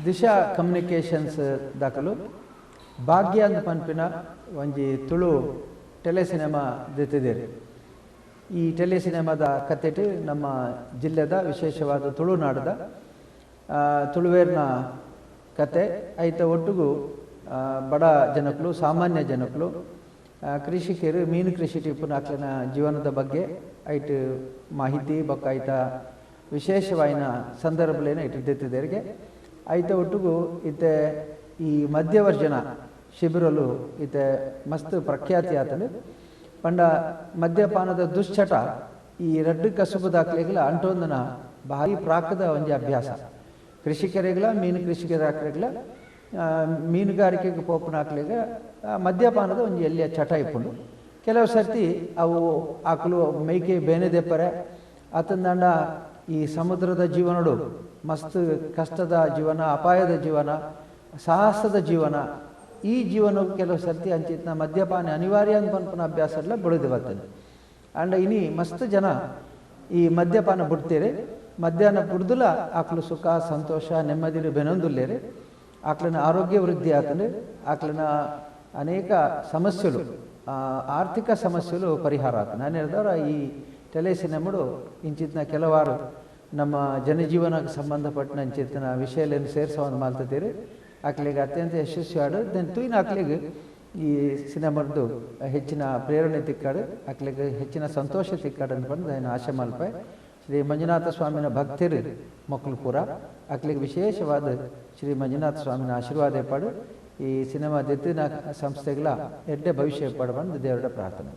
Disha communications ದಾಖಲು ಭಾಗ್ಯ ಅಂದ್ ಪನ್ಪಿನ ಒಂಜಿ ತುಳು ಟೆಲೆ ಸಿನೆಮಾ ದೆತ್ತಿದ್ದೇವೆ. ಈ ಟೆಲೆ ಸಿನೆಮಾದ ಕತೆಟ್ ನಮ್ಮ ಜಿಲ್ಲೆದ ವಿಶೇಷವಾದ ತುಳುನಾಡದ ತುಳುವೇರ್ನ ಕತೆ ಐತ ಒಟ್ಟುಗು ಬಡ ಜನಕುಲು, ಸಾಮಾನ್ಯ ಜನಕುಲು, ಕೃಷಿಕರು, ಮೀನು ಕೃಷಿ ಟಿಪ್ಪುನ ಅಕ್ಲೆನ ಜೀವನದ ಬಗ್ಗೆ ಐಟ್ ಮಾಹಿತಿ ಬೊಕ್ಕ ಐತ ವಿಶೇಷವಾಯಿನ ಸಂದರ್ಭಲೇನ ಐಟ್ ದೆತ್ತಿದ್ದೇರಿಗೆ. ಐತ ಒಟ್ಟುಗು ಇತ್ತೆ ಈ ಮಧ್ಯವರ್ಜನ ಶಿಬಿರಲು ಇತ್ತೆ ಮಸ್ತ್ ಪ್ರಖ್ಯಾತಿ ಆತಂಡು. ಪಂಡ ಮದ್ಯಪಾನದ ದುಶ್ಚಟ ಈ ರಡ್ಡು ಕಸುಬು ದಾಖಲೆಗಳ ಅಂಟೊಂದನ ಭಾರಿ ಪ್ರಾಕದ ಒಂಜಿ ಅಭ್ಯಾಸ. ಕೃಷಿಕರಿಗಳ, ಮೀನು ಕೃಷಿಕರಾಕ್ಲೆಗಳ, ಮೀನುಗಾರಿಕೆಗೆ ಪೋಪುನಾಕ್ಲೆಗ ಮದ್ಯಪಾನದ ಒಂಜಿ ಎಲ್ಲಿಯ ಚಟ ಇಪ್ಪುಂಡು. ಕೆಲವು ಸರ್ತಿ ಅವು ಆಕಲು ಮೇಕೆ ಬೇನೆ ದೆಪ್ಪರೆ ಆತಂದಾಂಡ ಈ ಸಮುದ್ರದ ಜೀವನಡು ಮಸ್ತ್ ಕಷ್ಟದ ಜೀವನ, ಅಪಾಯದ ಜೀವನ, ಸಾಹಸದ ಜೀವನ, ಈ ಜೀವನ ಕೆಲವು ಸರ್ತಿ ಅಂಚಿತ್ನ ಮದ್ಯಪಾನ ಅನಿವಾರ್ಯ ಅಂತ ಪನ್ಪುನ ಅಭ್ಯಾಸ ಎಲ್ಲ ಬೆಳೆದು ಬರ್ತದೆ. ಆಂಡ ಇನಿ ಮಸ್ತ್ ಜನ ಈ ಮದ್ಯಪಾನ ಬಿಡ್ತೀರಿ. ಮಧ್ಯಾಹ್ನ ಬುಡ್ದುಲ ಆಕಲು ಸುಖ ಸಂತೋಷ ನೆಮ್ಮದಿ ಬೆನೊಂದುಲ್ಲೇರಿ. ಆಕ್ಲನ ಆರೋಗ್ಯ ವೃದ್ಧಿ ಆತಂಡು, ಆಕ್ಲನ ಅನೇಕ ಸಮಸ್ಯೆಲು, ಆರ್ಥಿಕ ಸಮಸ್ಯೆಲು ಪರಿಹಾರ ಆತ. ನಾನು ಹೇಳಿದವರ ಈ ಟೆಲೆ ಸಿನೆಮಡು ಇಂಚಿತ್ನ ಕೆಲವಾರು ನಮ್ಮ ಜನಜೀವನಕ್ಕೆ ಸಂಬಂಧಪಟ್ಟ ಅಂಚಿತ್ನ ವಿಷಯಗಳನ್ನು ಸೇರಿಸೋದು ಮಾಲ್ತೀರಿ. ಆಕ್ಲಿಗೆ ಅತ್ಯಂತ ಯಶಸ್ವಿ ಆಡು ದೆನ್ ತೂಯಿನ ಆಕ್ಲಿಗೆ ಈ ಸಿನೆಮದ್ದು ಹೆಚ್ಚಿನ ಪ್ರೇರಣೆ ತಿಕ್ಕಾಡು, ಆಕ್ಲಿಗೆ ಹೆಚ್ಚಿನ ಸಂತೋಷ ತಿಕ್ಕಾಡು ಅಂದ್ಕೊಂಡು ನಾನು ಆಶೆ ಮಲ್ಪೆ. ಶ್ರೀ ಮಂಜುನಾಥ ಸ್ವಾಮಿನ ಭಕ್ತರು ಮಕ್ಕಳು ಪೂರ ಆಕ್ಲಿಗೆ ವಿಶೇಷವಾದ ಶ್ರೀ ಮಂಜುನಾಥ ಸ್ವಾಮಿನ ಆಶೀರ್ವಾದ ಏರ್ಪಾಡು ಈ ಸಿನಿಮಾ ದೆತ್ತಿನ ಸಂಸ್ಥೆಗಳ ಎಡ್ಡೆ ಭವಿಷ್ಯ ಏರ್ಪಾಡು ಬಂದು ದೇವರ ಪ್ರಾರ್ಥನೆ.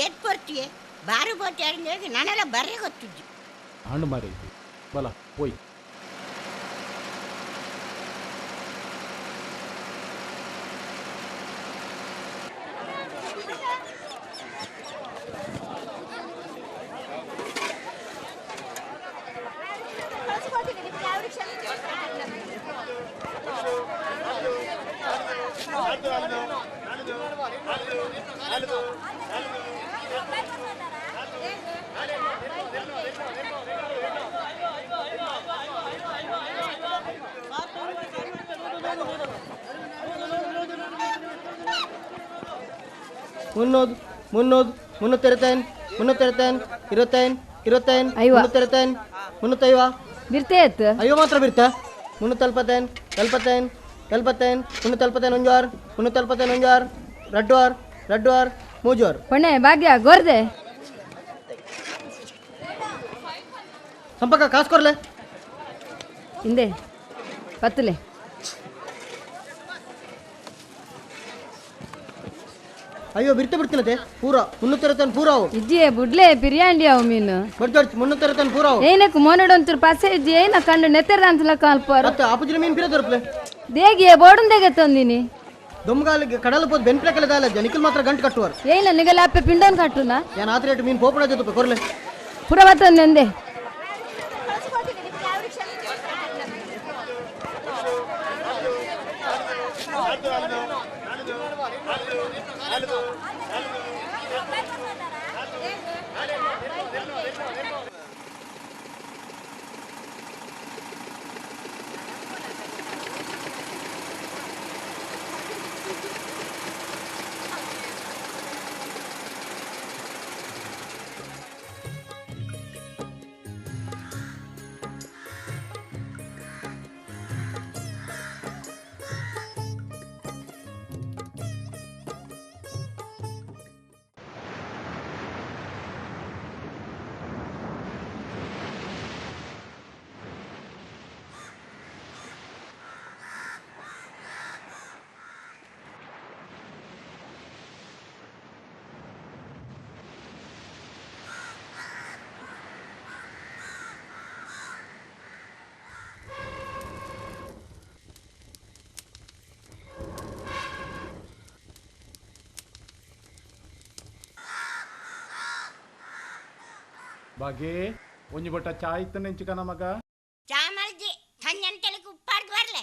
ಏತ್ ಪೊರ್ತಿಯೇ ಬಾರು ಬೋತೆ ನನಲ ಬರ್ರೆ ಗೊತ್ತಿದ್ದು ಹಣ್ಣು ಮಾರೈತಿ ಬಲ ಪೋಯ್. ಮುನ್ನೂರು ಮುನ್ನೂರು ಮುನ್ನೂತ್ತೆರತೈನ್ ಮುನ್ನೂತ್ತೆರತೈನ್ ಇರುವತ್ತೈನ್ ಇರುವತ್ತೈನ್ ಮುನ್ನೂತ್ತೆರತೈನ್ ಮುನ್ನೂತ್ತೈವ ಬಿರ್ತೆ ಆಯ್ತು ಅಯ್ಯೋ ಮಾತ್ರ ಬಿರ್ತ ಮುನ್ನೂತ್ತಲ್ಪತ್ತೈನ್ ಎಲ್ಪತ್ತೈನ್ ಎಲ್ಪತ್ತೈನ್ ಮುನ್ನೂತ್ತಲ್ಪತ್ತೈನ್ ಒಂಜಾರ್ ಮುನ್ನೂತ್ತಲ್ಪತ್ತೈನ್ ಒಂಜಾರ್ ರಡ್ಡುವಾರ್ ರಡ್ಡುವಾರ್ ಮೂಜೋರ್ ಪೊಣೆ ಭಾಗ್ಯ ಗೋರ್ದೆ ಸಂಪರ್ಕ ಕಾಸು ಕೊರ್ಲೆ ಹಿಂದೆ ಪತ್ತಲೆ. ಅಯ್ಯೋ ಬಿರ್ತೆ ಬಿಡ್ತೀನತೆ ಪೂರ ಮುನ್ನೂತ್ತೆರತೈನ್ ಪೂರ ಅವು ಇಜ್ಜಿಯೇ ಬುಡ್ಲೆ ಬಿರಿಯಾನಿ ಅವು ಮೀನು ಬಡ್ಜೋಡ್ಚ್ ಮುನ್ನೂತ್ತೆರತೈನ್ ಪೂರ ಅವು ಏನಕ್ಕೆ ಮೋನಡೊಂಚೂರು ಪಸೆ ಇಜ್ಜಿ ಏನ ಕಂಡು ನೆತ್ತೆರ ಅಂತಲ ಕಾಲ್ಪಾರು ಮತ್ತೆ ಆಪುಜಿನ ಮೀನು ಪಿರ ದೊರಪ್ಲೆ ದೇಗಿಯೇ ಬೋಡಂದೆಗೆ ತಂದಿನಿ ದೊಮ್ಗಾಲಿಗೆ ಕಡಲ ಪೋದು ಬೆನ್ಪಿನ ಕೆಲದ ಜನಿಕಲ್ ಮಾತ್ರ ಗಂಟು ಕಟ್ಟುವರು ಏನ ನಿಗಲ ಅಪ್ಪೆ ಪಿಂಡನ್ ಕಟ್ಟುನ ಏನ್ ಆತ್ರ ರೇಟ್ ಮೀನು ಪೋಪಣ ಜೊತೆ ಕೊರ್ಲೆ ಪುರ ಬತ್ತಂದೆ. ಬಾಗೆ ಒಂಜಿ ಬಟ್ಟ ಚಾಯ್ ಇತ್ತು ನೆಂಚಿಕನ ಮಗ ಚಾಮಲ್ಜಿ ತನ್ನೆಂತಲಿಕ್ಕೆ ಉಪ್ಪಾರ್ದು ಬರ್ಲೆ.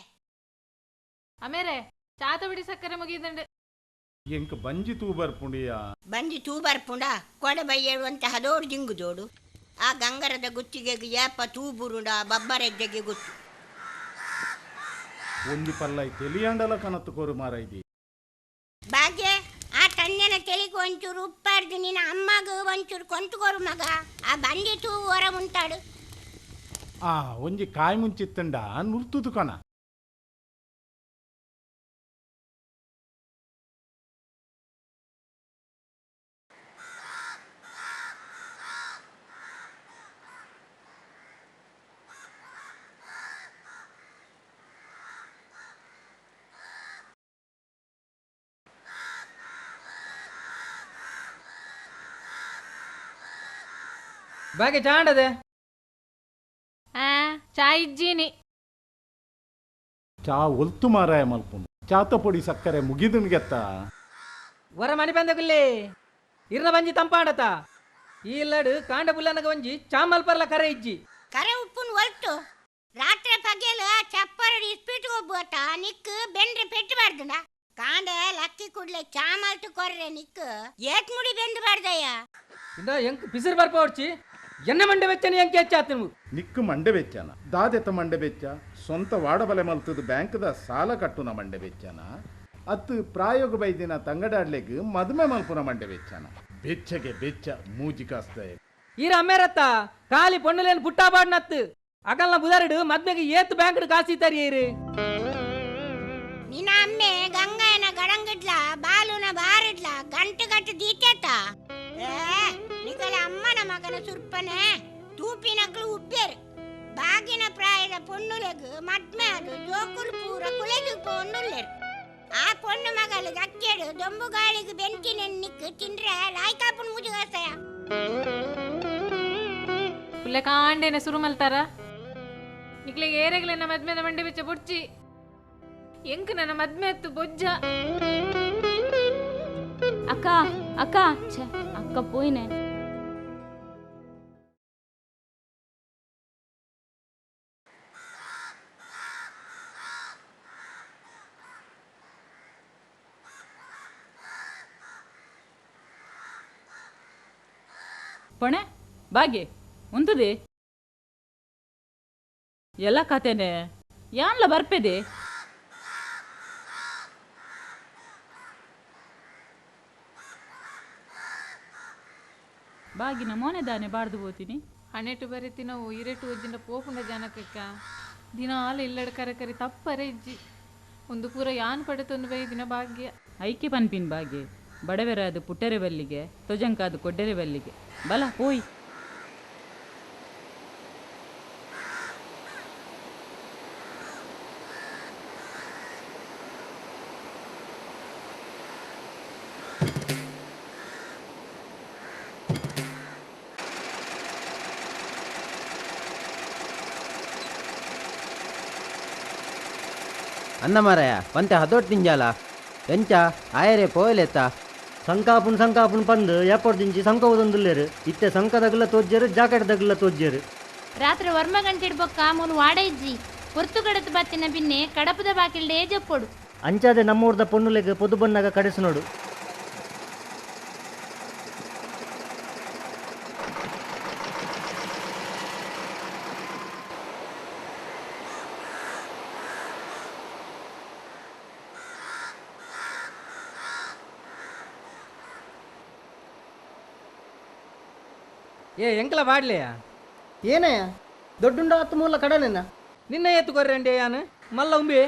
ಅಮೇರೆ ಚಾತ ಬಿಡಿ ಸಕ್ಕರೆ ಮುಗಿದಂಡೆ. ಎಂಕ್ ಬಂಜಿ ತೂ ಬರ್ಪುಂಡಿಯ ಬಂಜಿ ತೂ ಬರ್ಪುಂಡ ಕೊಡೆ ಬೈಯೇಳುವಂತ ಹದೋಡು ಜಿಂಗು ಜೋಡು ಆ ಗಂಗರದ ಗುತ್ತಿಗೆಗೆ ಏಪ ತೂ ಬುರುಂಡ ಬಬ್ಬರೆಜ್ಜೆಗೆ ಗೊತ್ತು. ಒಂಜಿ ಪಲ್ಲೈ ತೆಲಿಯಾಂಡಲ ಕನತ್ತು ಕೋರು ಮಾರೈದಿ. ಬಾಗೆ ಆ ತನ್ನೆನ ತೆಲಿಗೆ ಒಂಚೂರು ಉಪ್ಪಾರ್ದು ನಿನ್ನ ಅಮ್ಮಗ ಒಂಚೂರು ಕೊಂತುಕೋರು ಮಗ ಆ ಬಂಜಿ ತೂ ಹೊರ ಉಂಟಾಡು. ಆ ಒಂಜಿ ಕಾಯಿ ಮುಂಚಿತ್ತಂಡ ನುರ್ತುದು ಕಣ. ಬಾಗೆ ಚಾಂಡದೆ ಆ ಚಾಯ್ ಇಜ್ಜೀನಿ. ಚಾ ಒಲ್ತು ಮಾರಾಯ ಮಲ್ಪುನು ಚಾತ ಪೊಡಿ ಸಕ್ಕರೆ ಮುಗಿದುನ್ಗೆತ್ತ. ವರ ಮನಿ ಬಂದಗುಲ್ಲೇ ಇರ್ನ ಬಂಜಿ ತಂಪಾಡತ ಈ ಲಡು ಕಾಂಡ ಬುಲ್ಲನಗ ಒಂಜಿ ಚಾಮಲ್ ಪರ್ಲ ಕರೆ ಇಜ್ಜಿ. ಕರೆ ಉಪ್ಪುನ್ ಒಲ್ತು ರಾತ್ರಿ ಪಗೇಲು ಆ ಚಪ್ಪರಡಿ ಇಸ್ಪೀಟ್ ಒಬ್ಬತ ನಿಕ್ಕು ಬೆಂಡ್ರೆ ಪೆಟ್ಟು ಬಾರ್ದುಂಡ ಕಾಂಡ ಲಕ್ಕಿ ಕೂಡ್ಲೆ ಚಾಮಲ್ತು ಕೊರ್ರೆ ನಿಕ್ಕು ಏತ್ ಮುಡಿ ಬೆಂದು ಬಾರ್ದಯ್ಯ. ಇಂದ ಎಂಕ್ ಪಿಸಿರು ಬರ್ಪ ಹೊಡ್ಚಿ ಎನ್ನ ಮಂಡೆ ಬೆಚ್ಚನೆ ಎಂಕ್ ಹೆಚ್ಚಾತು. ನಿಕ್ಕು ಮಂಡೆ ಬೆಚ್ಚನ ದಾದೆತ್ತ ಮಂಡೆ ಬೆಚ್ಚ ಸ್ವಂತ ವಾಡಬಲೆ ಮಲ್ತದ ಬ್ಯಾಂಕ್ದ ಸಾಲ ಕಟ್ಟುನ ಮಂಡೆ ಬೆಚ್ಚನ ಅತ್ತು ಪ್ರಾಯೋಗ ಬೈದಿನ ತಂಗಡಾಡ್ಲೆಗ್ ಮದುವೆ ಮಲ್ಪುನ ಮಂಡೆ ಬೆಚ್ಚನ ಬೆಚ್ಚಗೆ ಬೆಚ್ಚ ಮೂಜಿ ಕಾಸ್ತ. ಈರ ಅಮ್ಮೇರತ್ತ ಖಾಲಿ ಪೊಣ್ಣುಲೇನು ಪುಟ್ಟಾಬಾಡ್ನತ್ತು ಅಗಲ್ನ ಬುದಾರಡು ಮದ್ಮೆಗೆ ಏತ್ ಬ್ಯಾಂಕ್ ಕಾಸಿ ತರಿಯೇರು. ನಿನ್ನ ಅಮ್ಮೆ ಗಂಗಾಯನ ಗಡಂಗಿಡ್ಲ ಬಾಲುನ ಬಾರಿಡ್ಲ ಗಂಟು ಗಂಟು ದೀತೇತ. ನಿಕಲ ಅಮ್ಮನ ಮಗನ ಸುರ್ಪನೆ ತೂಪಿನಕ್ಲು ಉಬ್ಬೇರು ಬಾಗಿನ ಪ್ರಾಯದ ಪೊಣ್ಣುಲೆಗ್ ಮದ್ಮೆ ಅದು ಜೋಕುಲು ಪೂರ ಕುಲೆದು ಪೊಣ್ಣುಲ್ಲೇರು. ಆ ಪೊಣ್ಣು ಮಗಳು ದಕ್ಕೆಡು ದೊಂಬು ಗಾಳಿಗೆ ಬೆಂಕಿ ನೆನ್ನಿಕ್ ತಿಂದ್ರೆ ಲಾಯ್ಕಾಪುನ್ ಮುಜುಗಾಸಯ. ಪುಲ್ಲೆ ಕಾಂಡೇನೆ ಸುರು ಮಲ್ತಾರ ನಿಕ್ಲೆಗೆ ಏರೆಗ್ಲೆನ ಮದ್ಮೆದ ಮಂಡೆ ಬೆಚ್ಚ ಬೊಡ್ಚಿ ಎಂಕ್ ನನ್ನ ಮದ್ಮೆ ಎತ್ತು ಬೊಜ್ಜ. ಅಕ್ಕ ಅಕ್ಕ ಛೇ ಅಕ್ಕ ಪೋಯಿನೆ. ಪಣೆ ಬಾಗಿ ಉಂತದೆ ಎಲ್ಲ ಕತೆನೆ ಯಾನ್ಲ ಬರ್ಪೆದೆ. ಬಾಗಿನ ಮೋನೆ ದಾನೆ ಬಾರ್ದು ಹೋತೀನಿ. ಹಣೆಟು ಬರೀತಿ ನಾವು ಇರೆಟು ಒಜ್ಜಿನ ಪೋಪುಂಡ ಜನಕಕ್ಕ ದಿನಾಲ ಇಲ್ಲಡ ಕರೆ ಕರೆ ತಪ್ಪರೆ ಇಜ್ಜಿ ಒಂದು ಪೂರ ಯಾನ್ ಪಡೆತೊಂದು ಬೈದಿನ ಭಾಗ್ಯ. ಐಕೆ ಪನ್ಪಿನ್ ಬಾಗಿ ಬಡವೆರಾದ ಪುಟ್ಟರೆ ಬಲ್ಲಿಗೆ ತೊಜಂಕಾದ ಕೊಡ್ಡೆರೆ ಬಲ್ಲಿಗೆ ಬಲ ಪೋಯ್. ಅನ್ನ ಮಾರಾಯ ಒಂತೆ ಹದೋಟ್ ತಿಂಜಾಲ ಎಂಚ ಆಯರೆ ಪೋಯಲೆತ್ತ ಸಂಕಾಪುನ್ ಸಂಕಾಪುನ್ ಪಂದು ಏಪೋಡ್ ದಿಂಚಿ ಸಂಕ ಓದೊಂದುಲ್ಲೇರು ಇತ್ತೆ ಸಂಕದಗಲ ತೋಜ್ಜೇರು ಜಾಕೆಟ್ ದಗಲ ತೋಜ್ಜೇರು. ರಾತ್ರಿ ವರ್ಮ ಗಂಟೆಡ್ ಬೊಕ್ಕ ಮೂಲು ವಾಡ ಇಜ್ಜಿ ಪೊರ್ತು ಕಡತು ಬತ್ತಿನ ಬಿನ್ನೆ ಕಡಪದ ಬಾಕಿಲ್ಡೆ ಜಪ್ಪೊಡು. ಅಂಚಾದೆ ನಮ್ಮೂರ್ದ ಪೊನ್ನುಲೆಗ್ ಪೊದು ಬನ್ನಾಗ ಕಡೆಸು ನೋಡು. ಏ ಎಂಕಲ ಬಾಡ್ಲೆಯಾ ಏನಯ್ಯ ದೊಡ್ಡುಂಡ ಹತ್ತು ಮೂಲ ಕಡನೆನ ನಿನ್ನ ಎತ್ತು ಕೊರ್ರಂಡೆ ಯಾನು ಮಲ್ಲ ಉಂಬೆ.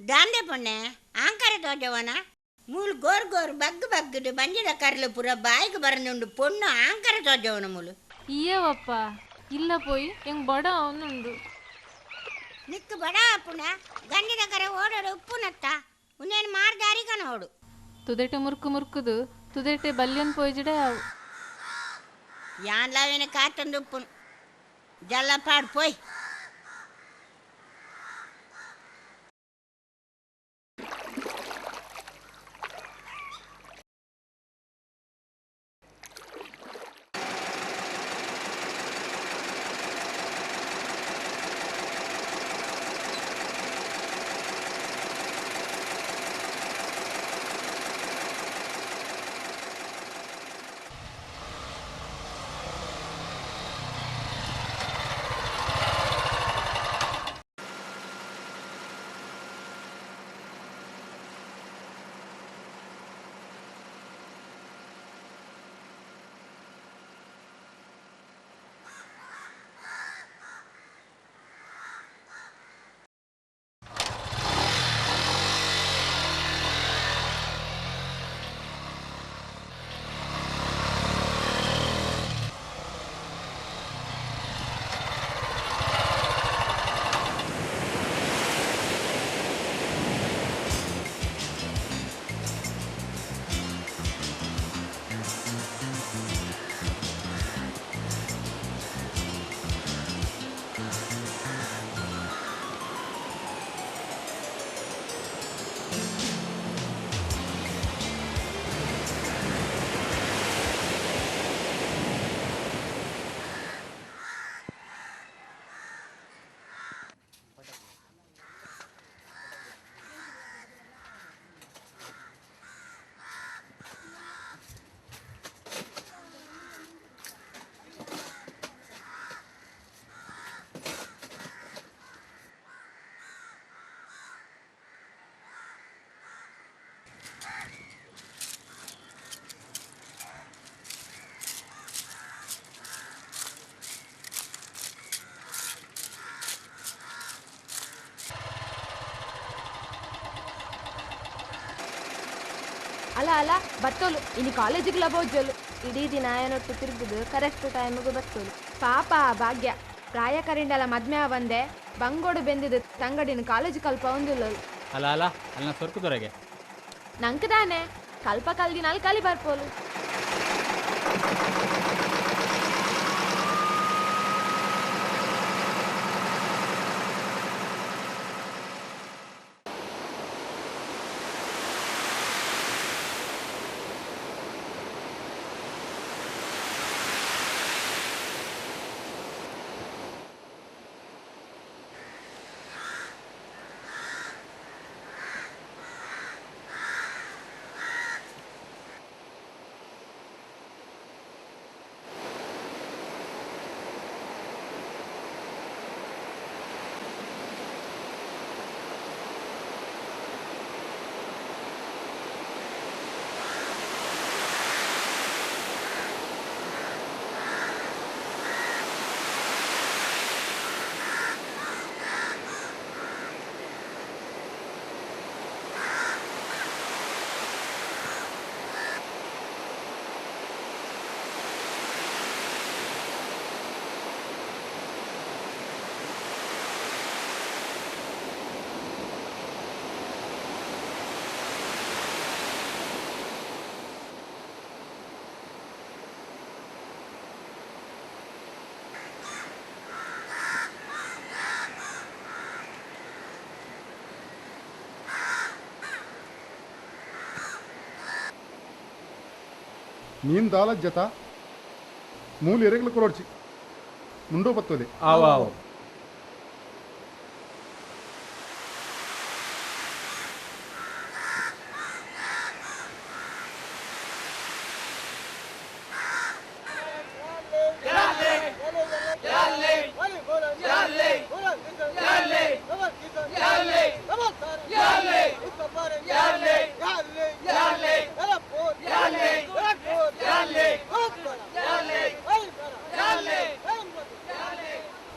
ದಾಂದೆ ಪೊಣ್ಣೆ ಆಂಕರ ತೋಜವನ ಮೂಲು ಗೋರ್ ಗೋರ್ ಬಗ್ ಬಗ್ಗದು ಬಂಜಿದ ಕರ್ಲು ಪೂರ ಬಾಯಿಗೆ ಬರನುಂಡು ಪೊಣ್ಣು ಆಂಕರ ತೋಜವನ ಮೂಲು. ಇಯ್ಯವಪ್ಪ ಇಲ್ಲ ಪೋಯಿ ಎಂಗ್ ಬಡ ಅವನುಂಡು. ನಿಕ್ಕು ಬಡ ಅಪ್ಪುನ ಗಂಜಿದ ಕರೆ ಓಡೋಡು ಉಪ್ಪುನತ್ತ ಉನ್ನೇನು ಮಾರ್ದಾರಿಗನ ಓಡು. ತುದೆಟೆ ಮುರುಕು ಮುರುಕುದು ತುದೆಟೆ ಬಲ್ಯನ್ ಪೋಯ್ಜಿಡೆ ಅವು. ಯಾನ್ಲಾವೇನ ಕಾತಂದು ಉಪ್ಪುನು ಜಲ್ಲಪಾಡು ಪೋಯ್. ಅಲ್ಲ ಅಲ್ಲ ಬತ್ತೋಲು ಇನಿ ಕಾಲೇಜಿಗೆ ಲಬೋಜೋಲು ಇಡೀ ದಿನ ಆಯನೊಟ್ಟು ತಿರುಗುದು ಕರೆಕ್ಟ್ ಟೈಮಿಗೆ ಬತ್ತೋಲು. ಪಾಪ ಭಾಗ್ಯ ಪ್ರಾಯ ಕರಿಂಡಲ ಮದ್ಮೆ ಬಂದೆ ಬಂಗೋಡು ಬೆಂದಿದ್ದು ತಂಗಡಿನ ಕಾಲೇಜ್ ಕಲ್ಪ ಒಂದಿಲ್ಲ. ಅಲ್ಲ ಅಲ್ಲ ಅಲ್ಲ ಸೊರ್ಕುದೊರೆಗೆ ನಂಕದಾನೆ ಕಲ್ಪ ಕಲ್ದಿನ ಅಲ್ಲಿ ಕಲಿ ಬರ್ಪೋಲು. ನೀನು ದಾಲ ಜತ ಮೂಲು ಎರೆಗ್ಲು ಕೊರೋಡ್ಚಿ ಮುಂಡೋ ಬತ್ತೋಲೆ. ಆವು ಆವು.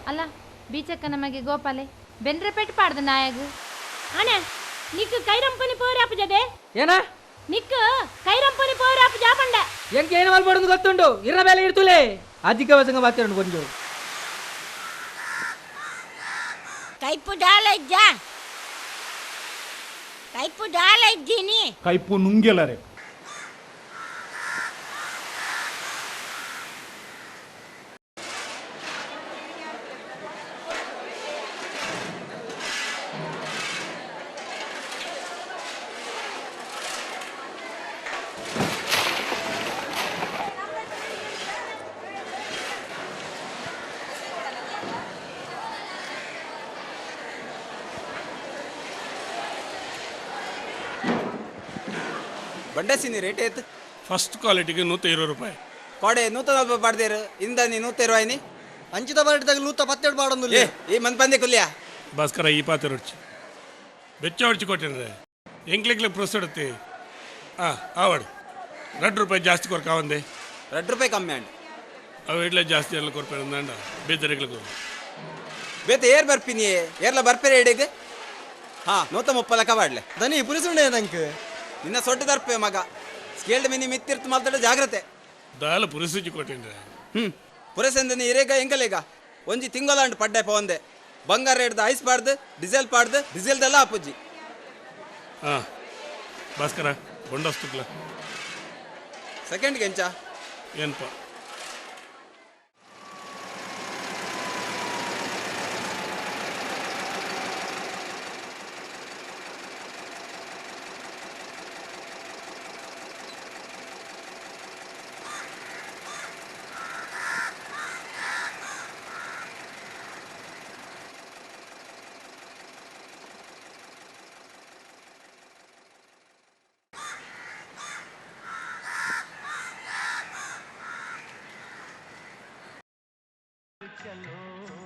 ಅಲ್ಲ ಬೀಚಕ್ಕ ನಮಗೆ ಗೋಪಾಲೆ ಬೆಂದ್ರೆ ಪೆಟ್ಟು ಪಾಡ್ದ ನಾಯಗು ಅಣ್ಣ ನಿಕ್ ಕೈರಂಪನಿ ಪೋರಾಪು ಜದೆ ಏನ ನಿಕ್ ಕೈರಂಪನಿ ಪೋರಾಪು ಜಾಪಂಡ ಎಂಕೆ ಏನು ಮಲ್ಪಡೋದು ಗೊತ್ತುಂಟು ಇರ್ನ ಮೇಲೆ ಇಡ್ತುಲೆ ಅಧಿಕ ವಸಂಗ ಮಾತಾಡು ಕೊಂಚ ಕೈಪು ದಾಲ ಇದ್ದ ಕೈಪು ದಾಲ ಇದ್ದೀನಿ ಕೈಪು ನುಂಗೆಲರೆ. ಬಂಡಸಿನಿ ರೇಟ್ ಏತ್? ಫಸ್ಟ್ ಕ್ವಾಲಿಟಿಗೆ 120 ರೂಪಾಯಿ. ಕೋಡೆ 140 ಬಾಡ್ದೇರು ಇಂದ ನೀ 120 ಅಂಚಿತ ಬಾಡಿದಾಗ 112 ಬಾಡೊಂದು. ಏ ಈ ಮನ್ಪಂದೆ ಕುಲ್ಯಾ ಭಾಸ್ಕರ ಈ ಪಾತ್ರ ಹೊಡ್ಚಿ ಬೆಚ್ಚ ಹೊಡ್ಚಿ ಕೊಟ್ಟಿನ್ರೆ ಎಂಕ್ಲೆಕ್ಲೆ ಪ್ರೊಸೆಡುತ್ತೆ. ಹಾಂ ಆವಡು 2 ರೂಪಾಯಿ ಜಾಸ್ತಿ ಕೊರ್ಕ ಒಂದೇ 2 ರೂಪಾಯಿ ಕಮ್ಮಿ ಅಂಡ್ ಅವು ಇಡ್ಲೆ ಜಾಸ್ತಿ ಎಲ್ಲ ಕೊರ್ಪೇರ ಅಂದಾಂಡ ಬೇಜಾರಿಗ್ಲೆ ಕೊರು ಬೇತೆ ಏರ್ ಬರ್ಪಿನಿ ಏರ್ಲ ಬರ್ಪೇರೆ ಇಡೀಗ. ಹಾಂ 130 ಲಕ್ಕ ಬಾಡ್ಲೆ ದನಿ ಪುರಿಸುಂಡೆ ನಂಗೆ ನಿನ್ನ ಸೊಡ್ಡು ದರ್ಪೆ ಮಗ ಸ್ಕೇಲ್ಡ್ ಮಿನಿ ಮಿತ್ತಿರ್ತು ಮಾತಾಡ ಜಾಗ್ರತೆ ದಾಲ ಪುರಿಸುಜಿ ಕೊಟ್ಟಿನ್ರೆ. ಹ್ಞೂ ಪುರಸಂದನಿ ಇರೇಗ ಎಂಕಲೇಗ ಒಂಜಿ ತಿಂಗೊಲಾಂಡ್ ಪಡ್ಡೆ ಪೊಂದೆ ಬಂಗಾರ ರೇಟ್ದ ಐಸ್ ಪಾಡ್ದು ಡೀಸೆಲ್ ಪಾಡ್ದು ಡೀಸೆಲ್ದೆಲ್ಲ ಅಪ್ಪುಜ್ಜಿ. ಹಾಂ ಭಾಸ್ಕರ ಬೊಂಡಸ್ತುಕ್ಲ ಸೆಕೆಂಡ್ಗೆ ಎಂಚ ಏನಪ್ಪ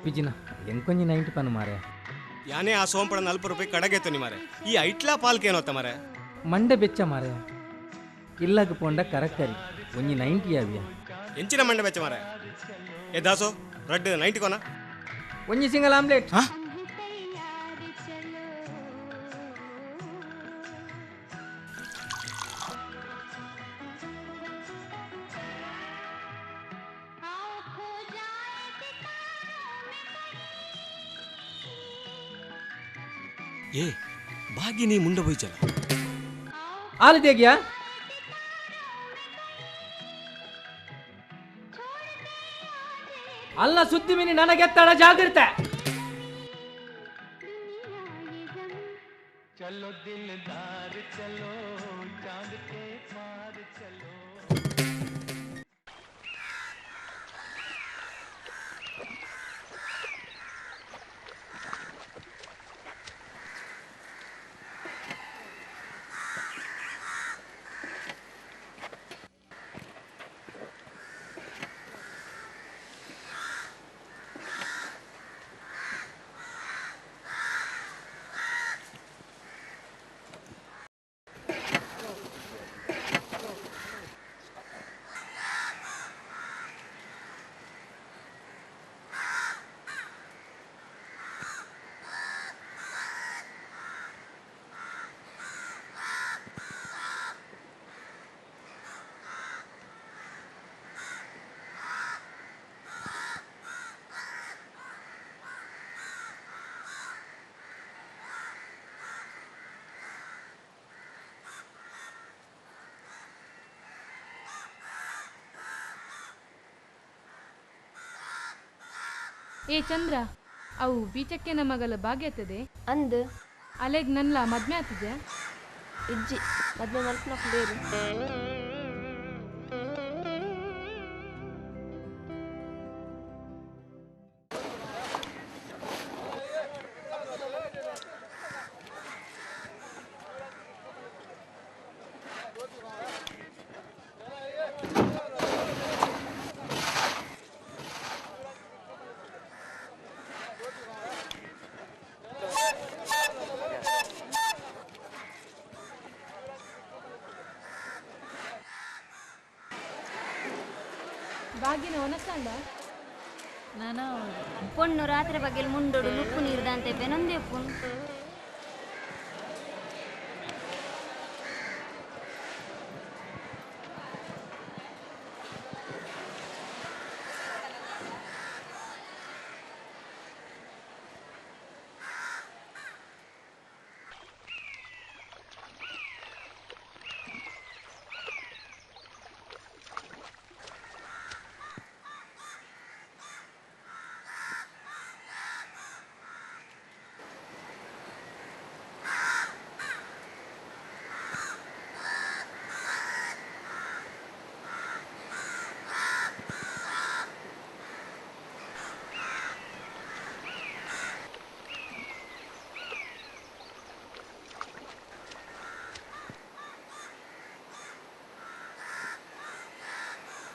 ಪಿಜಿನ ಎಂಕೊಂಜಿ 90 ಪನ್ ಮಾರೆ ಯಾನೇ ಆ ಸೋಂಪಡ 40 ರೂಪಾಯಿ ಕಡಗೆತ್ತು ನಿ ಮಾರೆ ಈ ಐಟ್ಲಾ ಪಾಲ್ಕೆ ಏನೋತ್ತ ಮಾರೆ ಮಂಡೆ ಬೆಚ್ಚ ಮಾರೆ ಇಲ್ಲಗ ಪೋಂಡ ಕರಕರಿ ಒಂಜಿ 90 ಆವಿಯ ಎಂಚಿನ ಮಂಡೆ ಬೆಚ್ಚ ಮಾರೆ ಏ ದಾಸೋ ರಡ್ಡು 90 ಕೋನ ಒಂಜಿ ಸಿಂಗಲ್ ಆಮ್ಲೆಟ್. ಏ ಭಾಗ್ಯ ನೀ ಮುಂಡ ಹೋಯ್ಚಲ್ಲ ಆಲು ದೇಗಿಯಾ ಅಲ್ಲ ಸುದ್ದಿ ಮಿನಿ ನನಗೆತ್ತಡ ಜಾಗೃತೆ ಚಲೋ ದಿಲ್ದಾರ್ ಚಲೋ ಚಾಂದ್ ಕೆ ಪಾರ್ ಚಲೋ. ಏ ಚಂದ್ರ, ಅವು ಬೀಚಕ್ಕೆ ಮಗಲ ಭಾಗ್ಯತದೆ ಅಂದ್ ಅಲೆಗ್ ನನ್ಲ ಮದ್ಮೆ ಆತಿದ್ಯಾ? ಇಜ್ಜಿ ಮದ್ಮೆ ಮಲ್ಪನಕ್ ಬೇರು. ಬಾಗಿನ ಒನಸಂಡ ಪೊಣ್ಣು ರಾತ್ರಿ ಬಗ್ಗೆ ಮುಂಡೋಡು ನುಪ್ಪು ನೀರ್ದಂತೆ ಬೆನೊಂದೇ ಪುಣ್.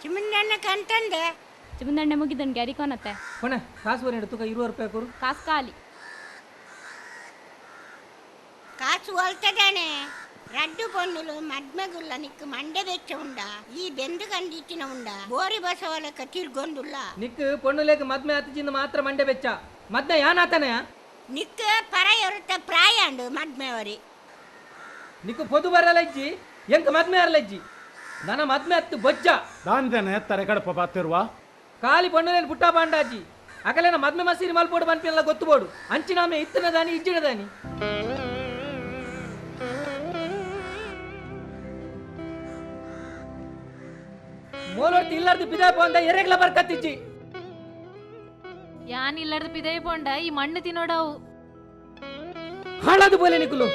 ಚಿಮ್ಮಣ್ಣ ಕಂತಂದೆ ಚಿಮ್ಮಣ್ಣ ಮುಗಿದನ್ ಗ್ಯಾರಿ ಕೊನತ್ತೆ. ಕೊನೆ ಕಾಸು ಬರೀ ತುಕ 20 ರೂಪಾಯಿ ಕೊರು. ಕಾಸು ಖಾಲಿ. ಕಾಸು ಒಲ್ತದಾನೆ ರಡ್ಡು ಪೊನ್ನುಲು ಮದ್ಮೆಗುಲ್ಲ ನಿಕ್ಕು ಮಂಡೆ ಬೆಚ್ಚ ಉಂಡ ಈ ಬೆಂದು ಕಂದಿತ್ತಿನ ಉಂಡ ಬೋರಿ ಬಸವಲಕ ತಿರ್ಗೊಂದುಲ್ಲ. ನಿಕ್ಕು ಪೊಣ್ಣುಲೇಕ ಮದ್ಮೆ ಆತಿಜಿಂದ ಮಾತ್ರ ಮಂಡೆ ಬೆಚ್ಚ ಮದ್ಮೆ ಯಾನಾತನೆ ನಿಕ್ಕು ಪರ ಎರುತ್ತ ಪ್ರಾಯಾಂಡು ಮದ್ಮೆವರಿ. ನಿಕ್ಕು ಪೊದು ಬರಲ್ಲ ಇಜ್ಜಿ ಎಂಕ ಮದ್ಮೆ ಅರಲ್ಲ ಇಜ್ಜಿ ನನ್ನ ಮದ್ಮೆ ಹತ್ತು ಬೊಜ್ಜ ದಾನ್ದೇನೆ ತರೆ ಕಡಪ ಬಾತಿರುವ ಖಾಲಿ ಪೊಣ್ಣುಲೇನು ಪುಟ್ಟ ಪಾಂಡಾಜಿ ಅಕಲೇನ ಮದ್ಮೆ ಮಸೀರಿ ಮಲ್ಪೋಡು ಪನ್ಪಿಲ್ಲ ಗೊತ್ತುಬೋಡು ಅಂಚಿನಾಮೆ ಇತ್ತಿನ ದಾನಿ ಇಜ್ಜಿನ ದಾನಿ. ಮೋಲೊರ್ತಿ ಇಲ್ಲಾರ್ದು ಪಿದಾಯ್ ಪೋಂದ ಎರೆಗ್ಲ ಬರ್ಕತ್ತಿಜ್ಜಿ. ಯಾನ್ ಇಲ್ಲಾರ್ದು ಪಿದಾಯ್ ಪೋಂಡ ಈ ಮಣ್ಣು ತಿನ್ನೋಡವು ಹಾಳಾದು ಬೋಲೆ ನಿಕುಲು.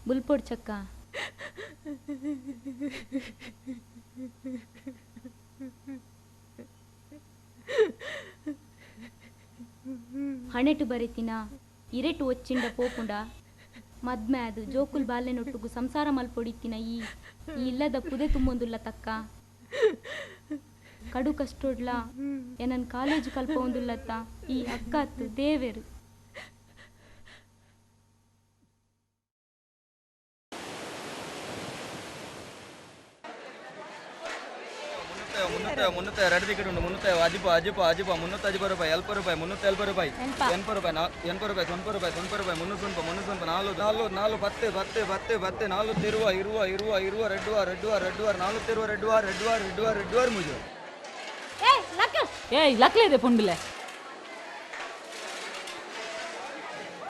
ಬುಲ್ಪೊಡ್ ಚಕ್ಕ ಹಣೆಟು ಬರಿತಿನ ಇರೆಟು ಒಚ್ಚಿಂಡ ಪೋಪುಂಡ ಮದ್ಮೆ ಅದು ಜೋಕುಲ್ ಬಾಲ್ಯನೊಟ್ಟುಗು ಸಂಸಾರ ಮಲ್ಪೊಡಿತ್ತಿನ ಈ ಈ ಇಲ್ಲದ ಪುದೆ ತುಂಬೊಂದುಲ್ಲ ತಕ್ಕ. ಕಡು ಕಷ್ಟೊಡ್ಲಾ ಎನನ್ ಕಾಲೇಜ್ ಕಲ್ಪ ಒಂದುಲ್ಲತ್ತ ಈ ಅಕ್ಕಾತ್ ದೇವೇರು. ಮುನ್ನೂತ್ತ ಎರಡು ಟಿಕೆಟ್ ಉಂಟು. ಮುನ್ನೂತ್ತ ಅಜಿಪ ಅಜಿಪ ಅಜಿಪ 350 ರೂಪಾಯಿ 70 ರೂಪಾಯಿ 370 ರೂಪಾಯಿ 80 ರೂಪಾಯಿ 80 ರೂಪಾಯಿ 90 ರೂಪಾಯಿ 90 ರೂಪಾಯಿ 300 300 4 4 4 10 10 10 10 4 ತಿರುವ ಇರುವ ಇರುವ ಇರುವ ರೆಡ್ಡುವ ರೆಡ್ಡುವ ರೆಡ್ಡುವ 4 ತಿರುವ ರೆಡ್ಡುವ ರೆಡ್ಡುವ ರೆಡ್ಡುವ ರೆಡ್ಡುವ ಮುಜು. ಏಯ್ ಲಕ್ ಏಯ್ ಲಕ್ಲೇದೆ ಪುಂಡ್ಲೆ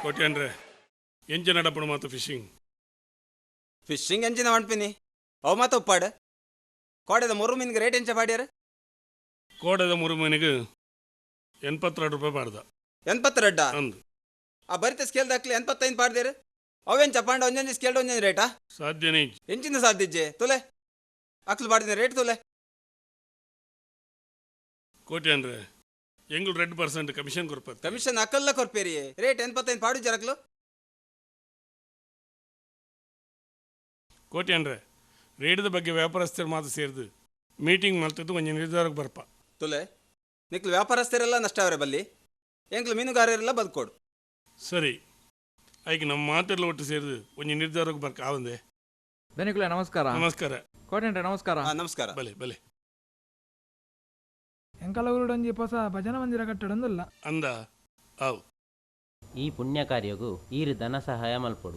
ಕೋಟ್ಯನ್ರೆ ಎಂಜಿನ ನಡಪಣ ಮಾತು ಫಿಶಿಂಗ್ ಫಿಶಿಂಗ್ ಎಂಜಿನ ಮಾಡ್ಪಿನಿ ಅವು ಮಾತು ಉಪ್ಪಾಡು ಕೋಡೆದ ಮುರು ಮೀನಿಗೆ ರೇಟ್ ಎಂಚ ಪಾಡ್ಯಾರ? ಕೋಡೆದ ಮುರು ಮೀನಿಗೆ 82 ರೂಪಾಯಿ ಪಾಡ್ದ. 82? ಅಂದು ಆ ಬರಿತ ಸ್ಕೇಲ್ ದಾಖಲೆ 85 ಪಾಡ್ದೇರು. ಅವೇನ್ ಚಪಾಂಡ ಒಂಜೊಂಜಿ ಸ್ಕೇಲ್ ಒಂಜೊಂಜಿ ರೇಟಾ? ಸಾಧ್ಯನೇ ಎಂಚಿನ ಸಾಧ್ಯ ಇಜ್ಜೆ ತುಲೆ ಅಕ್ಲು ಪಾಡಿದ ರೇಟ್ ತುಲೆ. ಕೋಟಿ ಅಂದ್ರೆ ಎಂಗಳು 2% ಕಮಿಷನ್ ಕೊರ್ಪ. ಕಮಿಷನ್ ಅಕ್ಕಲ್ಲ ಕೊರ್ಪೇರಿ ರೇಟ್ 85 ಪಾಡು ಜರಕ್ಲು. ಕೋಟಿ ಅಂದ್ರೆ ರೇಟದ ಬಗ್ಗೆ ವ್ಯಾಪಾರಸ್ಥರ ಮಾತು ಸೇರಿದು ಮೀಟಿಂಗ್ ಮಾಡ್ತಿದ್ದು ಒಂಜಿ ನಿರ್ಧಾರಕ್ಕೆ ಬರ್ಪ. ತುಲೆ ನಿಕ್ಲು ವ್ಯಾಪಾರಸ್ಥರೆಲ್ಲ ನಷ್ಟ ಅವರೇ ಬಲ್ಲಿ ಎಂಕ್ಲು ಮೀನುಗಾರರೆಲ್ಲ ಬದುಕೋಡು. ಸರಿ ಐಕ್ ನಮ್ಮ ಮಾತೆಲ್ಲ ಒಟ್ಟು ಸೇರಿದು ಒಂಜಿ ನಿರ್ಧಾರಕ್ಕೆ ಬರ್ಕ ಆವಂದೆ. ಧನಿಕುಲೆ ನಮಸ್ಕಾರ. ನಮಸ್ಕಾರ ಕೋಟೆಂಡ್ರೆ ನಮಸ್ಕಾರ. ನಮಸ್ಕಾರ. ಬಲೆ ಬಲೆ. ಎಂಕಲ ಊರುಡೊಂಜಿ ಹೊಸ ಭಜನಾ ಮಂದಿರ ಕಟ್ಟಡೊಂದುಲ್ಲ ಅಂದ ಆವು. ಈ ಪುಣ್ಯ ಕಾರ್ಯಗೂ ಈರು ಧನ ಸಹಾಯ ಮಲ್ಪೊಡು.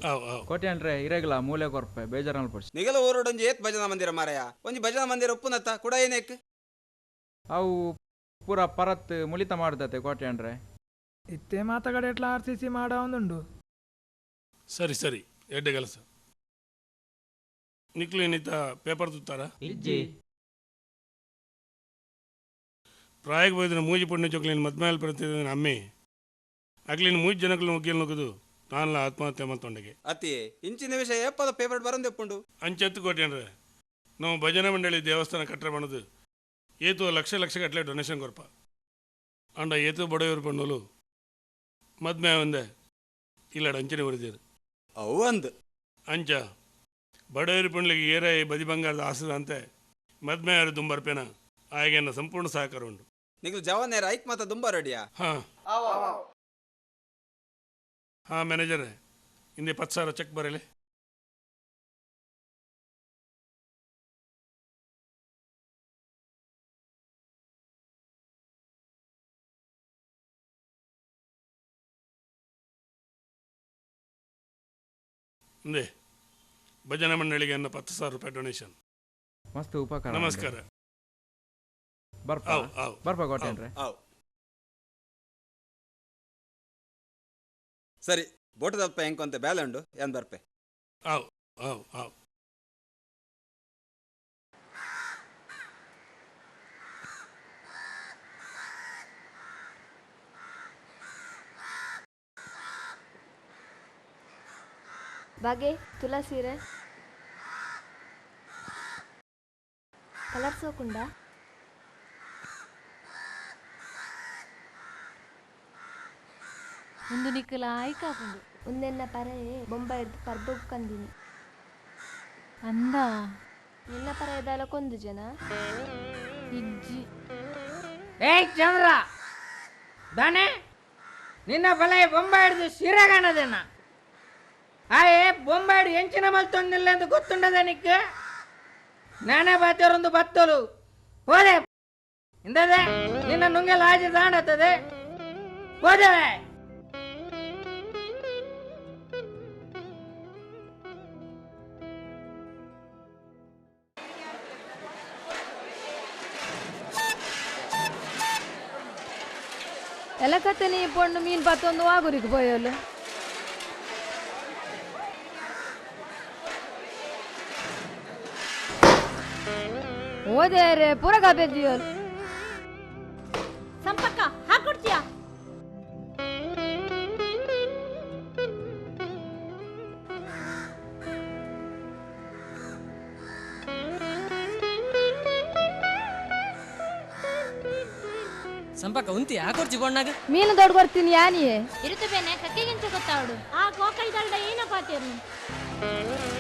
ಕೋಟೆಂಡ್ರೆ ಇರೆಗ್ಲ ಮೂಲೆ ಕೊರ್ಪೆ ಬೇಜಾರ ಮಲ್ಪೊಡು. ನಿಗಲ ಊರುಡೊಂಜಿ ಏತ್ ಭಜನಾ ಮಂದಿರ ಮಾರಾಯ ಒಂಜಿ ಭಜನಾ ಮಂದಿರ ಉಪ್ಪುನತ್ತ ಕೂಡ ಏನೇಕ್ ಅವು ಪೂರ ಪರತ್ ಮುಲಿತ ಮಾಡ್ದತೆ ಕೋಟೆಂಡ್ರೆ. ಇತ್ತೆ ಮಾತಗಡೆ ಎಟ್ಲ ಆರ್ ಸಿ ಸಿ ಮಾಡ ಒಂದುಂಡು. ಸರಿ ಸರಿ ಎಡ್ಡೆ ಕೆಲಸ. ನಿಕ್ಲು ಏನಿತ್ತ ಪೇಪರ್ ತುತ್ತಾರ? ಇಜ್ಜಿ. ಪ್ರಾಯಕ್ಕೆ ಹೋದ್ರೆ ಮೂಜಿ ಪುಣ್ಯ ಚೊಕ್ಲಿನ ಮದ್ಮೇಲೆ ಬರ್ತಿದ್ದ ಅಮ್ಮಿ ಅಗ್ಲಿನ ಮೂಜಿ ಜನಕ್ಲು ಮುಗಿಯಲ್ ನುಗ್ಗದು ನಾನಲ್ಲ ಆತ್ಮಹತ್ಯೆ ಮತ್ತೊಂಡಿಗೆ. ಅತಿ ಇಂಚಿನ ವಿಷಯ ಏಪದ ಪೇಪರ್ ಬರಂದೆಪ್ಪುಂಡು. ಅಂಚೆತ್ತು ಕೋಟೆಂಡ್ರೆ ನಾವು ಭಜನಾ ಮಂಡಳಿ ದೇವಸ್ಥಾನ ಕಟ್ಟರೆ ಬಣ್ಣದು ಏತು ಲಕ್ಷ ಲಕ್ಷ ಗಟ್ಟಲೆ ಡೊನೇಷನ್ ಕೊರ್ಪ. ಅಂಡ ಏತು ಬಡವರು ಪಣ್ಣಲು ಮದ್ಮೆ ಒಂದೆ ಇಲ್ಲಡ ಅಂಚನೆ ಉರಿದಿರು ಅವು ಅಂದು. ಅಂಚ ಬಡವರು ಪಂಡ್ಲಿಗೆ ಏರಾಯಿ ಬದಿ ಬಂಗಾರದ ಆಸದಂತೆ ಮದ್ಮೆ ಯಾರು ದುಂಬರ್ಪೇನ ಆಗೆನ್ನ ಸಂಪೂರ್ಣ ಸಹಕಾರ ಉಂಟು. ನಿಗ್ಲು ಜವಾನೇರ ಐಕ್ ಮಾತ ದುಂಬ ರೆಡಿಯಾ? ಹಾಂ ಹಾಂ ಮ್ಯಾನೇಜರ್ ಹಿಂದೆ 10,000 ಚೆಕ್ ಬರಲಿ. ಹಿಂದೆ ಭಜನಾ ಮಂಡಳಿಗೆ ಅನ್ನ 10,000 ರೂಪಾಯಿ ಡೊನೇಷನ್. ಮಸ್ತ್ ಉಪಕಾರ. ನಮಸ್ಕಾರ. ಬರ್ಪ ಬರ್ಪ ಕೋಟೆಂಡ್ರೆ. ಸರಿ ಬೋಟದಲ್ಪ ಎಂಕೊಂತೆ ಬೇಲೆ ಉಂಡು ಏನ್ ಬರ್ಪೆ. ಆವ್ ಆವ್ ಆವ್. ಬಾಗೆ ತುಲಾ ಸೀರೆ ಕಲರ್ ಸೋಕುಂಡ ಒಂದು ನಿಕ್ಕಲ ಆಯ್ಕಾಪುಂಡು. ಒಂದೆನ್ನ ಪರಯೆ ಬೊಂಬೈರ್ದು ಪರ್ಬೊಗ್ ಕಂದಿನಿ ಅಂದ ನಿನ್ನ ಪರಯದಾಲ ಕೊಂದು ಜನ ಇಜ್ಜಿ. ಏಯ್ ಚಂದ್ರ ದಾನೆ ನಿನ್ನ ಬಲ ಬೊಂಬೈಡ್ದು ಸೀರೆಗಾಣದೇನ ಆಯೇ ಬೊಂಬೈಡು ಎಂಚಿನ ಮಲ್ತೊಂದಿಲ್ಲ ಎಂದು ಗೊತ್ತುಂಡದ ನಿಕ್ಕ? ನಾನೇ ಬಾತಿಯವರೊಂದು ಬತ್ತಲು ಹೋದೆ ಇಂದದೆ ನಿನ್ನ ನುಂಗೆಲ್ಲ ಆಜಿ ದಾಂಡತ್ತದೆ ಹೋದೆ. ಎಲ್ಲ ಕತೆ ನೀ ಪೊಣ್ಣು ಮೀನು ಪತ್ತೊಂದು ಆಗುರಿಗೆ ಪೋಯಲು. ಓದೇರೆ ಪೂರ ಕಾಪೆದ್ದಿಯೋಲು. ಸಂಪಕ್ಕ ಹಾಕೊಡ್ತೀಯಾ? ಸಂಪಕ್ಕ ಉಂತಿ ಹಾಕೊಡ್ಚಿ ಬಣ್ಣಾಗ ಮೀನು ದೊಡ್ಡ ಕೊಡ್ತೀನಿ ಯಾನಿಯೇ ಇರುತ್ತು ಬೇನೆ ಕಕ್ಕೆಗಿಂಚ ಗೊತ್ತಾವಡು ಆ ಕೋಕೈದಲ್ಡ ಏನ ಪಾತೇರ್ನು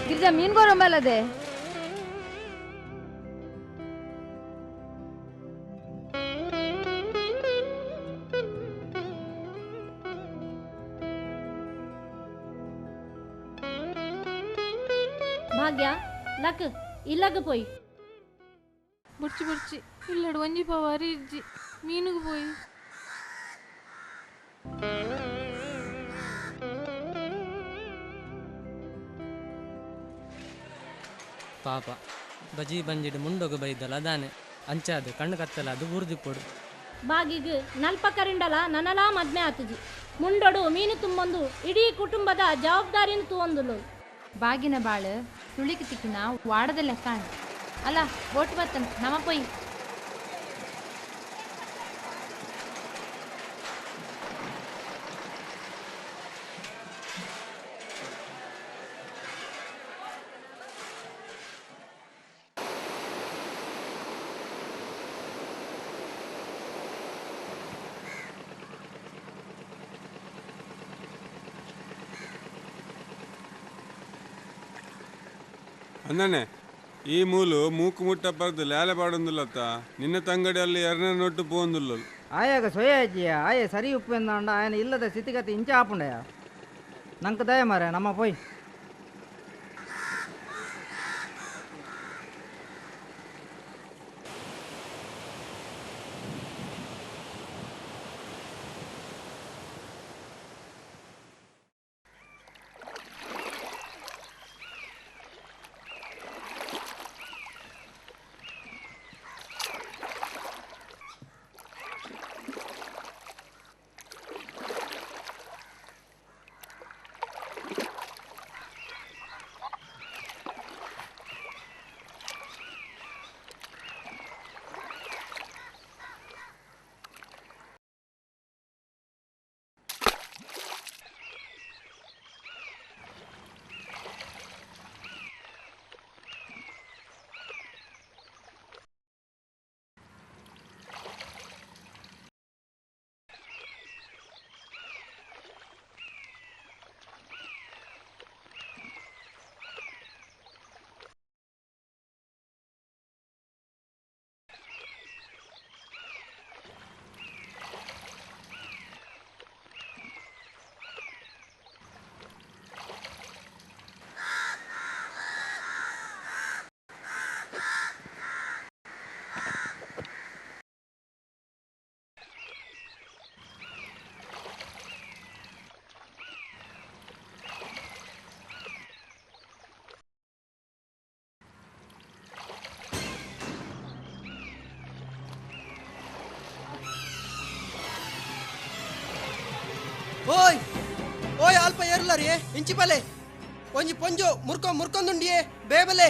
ಗಿರಿಜಾ ಮೀನು ಕೊರಂಬಲ್ಲದೆ. ಭಾಗ್ಯ ಲಕ್ ಇಲ್ಲಗ ಪೋಯಿ. ಬೊರ್ಚಿ ಬೊರ್ಚಿ ಇಲ್ಲಡು ಒಂಜಿ ಪವಾರಿ ಇಜ್ಜಿ ಮೀನುಗು ಪೋಯಿ. ಪಾಪ ಬಜಿ ಬಂಜಿಡ್ ಮುಂಡೊಗು ಬೈದಲ ದಾನೆ ಅಂಚಾದ ಕಣ್ಣು ಕತ್ತಲ ಅದು ಬುರ್ದಿಪ್ಪೊಡು. ಬಾಗಿಗ್ ನಲ್ಪ ಕರಿಂಡಲ ನನಲಾ ಮದ್ಮೆ ಆತುಜಿ ಮುಂಡೊಡು ಮೀನು ತುಂಬೊಂದು ಇಡೀ ಕುಟುಂಬದ ಜವಾಬ್ದಾರಿನ ತೂವೊಂದುಲು. ಬಾಗಿನ ಬಾಳು ತುಳಿಕ್ ತಿಕ್ಕಿನ ವಾಡದ ಲೆಕ್ಕಾಣ ಅಲ್ಲ ಬೋಟ್ ಬತ್ತನ್ ನಮ ಪೊಯ್. ಅಂದನೆ ಈ ಮೂಲು ಮೂಕು ಮುಟ್ಟ ಪರ್ದು ಲೇಲೆ ಪಾಡೊಂದುಲ್ಲತ್ತ ನಿನ್ನ ತಂಗಡಿಯಲ್ಲಿ ಎರಡನೇ ನೊಟ್ಟು ಪೋಂದುಲ್ಲ. ಆಯಾಗ ಸೊಯಾಜಿಯ ಆಯೆ ಸರಿ ಉಪ್ಪೆಂದಾಂಡ ಆಯನ ಇಲ್ಲದ ಸ್ಥಿತಿಗತಿ ಇಂಚ ಆಪುಂಡಯ ನಂಗೆ ದಯ ಮಾರೆ ನಮ್ಮ ಪೋಯ್. ಓಯ್ ಓಯ್ ಅಲ್ಪ ಏರ್ಲಾರಿಯೇ ಇಂಚಿಪಲೆ ಒಂಜಿ ಪೊಂಜೋ ಮುರ್ಕೊ ಮುರ್ಕೊಂದುಂಡಿಯೇ ಬೇಬಲೆ.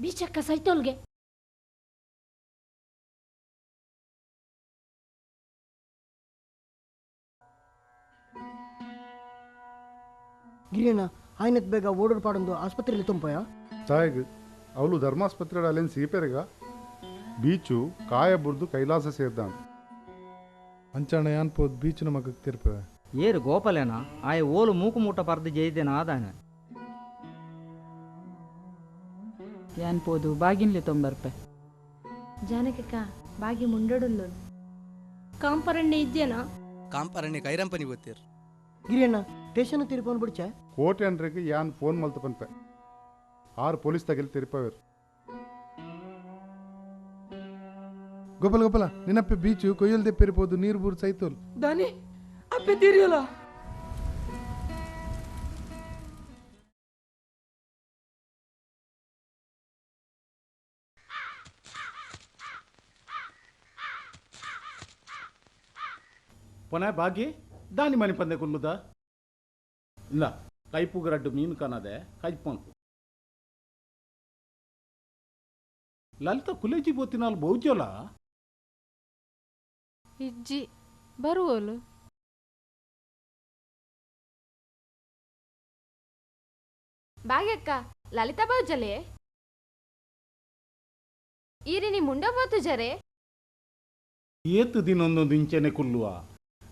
ಬೀಚಕ್ಕ ಸೈತೋಲ್ಗೆ. ಗಿರಿಯಣ್ಣ ಆಯ್ನತ್ ಬೇಗ ಓಡೋಡ್ ಪಾಡೊಂದು ಆಸ್ಪತ್ರೆಯಲ್ಲಿ ತುಂಬೋಯ ತಾಯಿಗ್ ಅವಳು ಧರ್ಮಾಸ್ಪತ್ರೆ ಅಲ್ಲೇನು ಸೀಪೆರೆಗ ಬೀಚು ಕಾಯ ಬುರ್ದು ಕೈಲಾಸ ಸೇರ್ದಾನ್ ಅಂಚಾಣ ಯಾನ್ ಪೋದ್ ಬೀಚಿನ ಮಗಕ್ಕೆ ತಿರ್ಪೆ ಏರು ಗೋಪಾಲೇನ ಆಯ ಓಲು ಮೂಕು ಮೂಟ ಪರ್ದು ಜೈದೇನ ಆದಾನೆ ಯಾನ್ ಪೋದು ಬಾಗಿನ್ಲಿ ತೊಂಬರ್ಪೆ. ಜಾನಕಕ್ಕ ಬಾಗಿ ಮುಂಡೊಡುಲ್ಲು. ಕಾಂಪರಣ್ಣೆ ಇದ್ದೇನಾ? ಕಾಂಪರಣ್ಣೆ ಕೈರಂಪನಿ ಗೊತ್ತೀರ್. ಗಿರಿಯಣ್ಣ ಸ್ಟೇಷನ್ ತಿರುಪೋನ್ ಬಿಡ್ಚ ಕೋಟೆ ಅಂಡ್ರಿಗೆ ಯಾನ್ ಫೋನ್ ಮಲ್ತು ಪನ್ಪೆ ಆರು ಪೊಲೀಸ್ ತಗಿಲ್ ತಿರುಪವೇರು. ಗೋಪಾಲ ಗೋಪಾಲ ನಿನ್ನಪ್ಪೆ ಬೀಚು ಕೊಯ್ಯಲ್ ದೆಪ್ಪಿರ್ಬೋದು ನೀರು ಬೂರ್ ಸೈತೋಲ್ ದಾನಿ ಅಪ್ಪೆ ತೀರಿಯಲ್ಲ. ಪೊನೆ ಬಾಗಿ ದಾನಿ ಮನೆ ಪಂದೆ ಕುಲ್ಲುದ ಇಲ್ಲ ಕೈಪುಗ್ ರಡ್ಡು ಮೀನು ಕನದೆ ಕೈಪು. ಲಲಿತ ಕುಲೇಜಿ ಬೋತಿನಾಲ್ ಬಹುಜೋಲ ಇಜ್ಜಿ ಬರುವೋಲು. ಬಾಗ್ಯಕ್ಕ ಲಲಿತಾ ಬೌಜಲೆ ಈರಿನಿ ಮುಂಡ ಬೋತು ಜರೆ. ಏತು ದಿನೊಂದೊಂದು ಇಂಚೆನೆ ಕುಲ್ಲುವ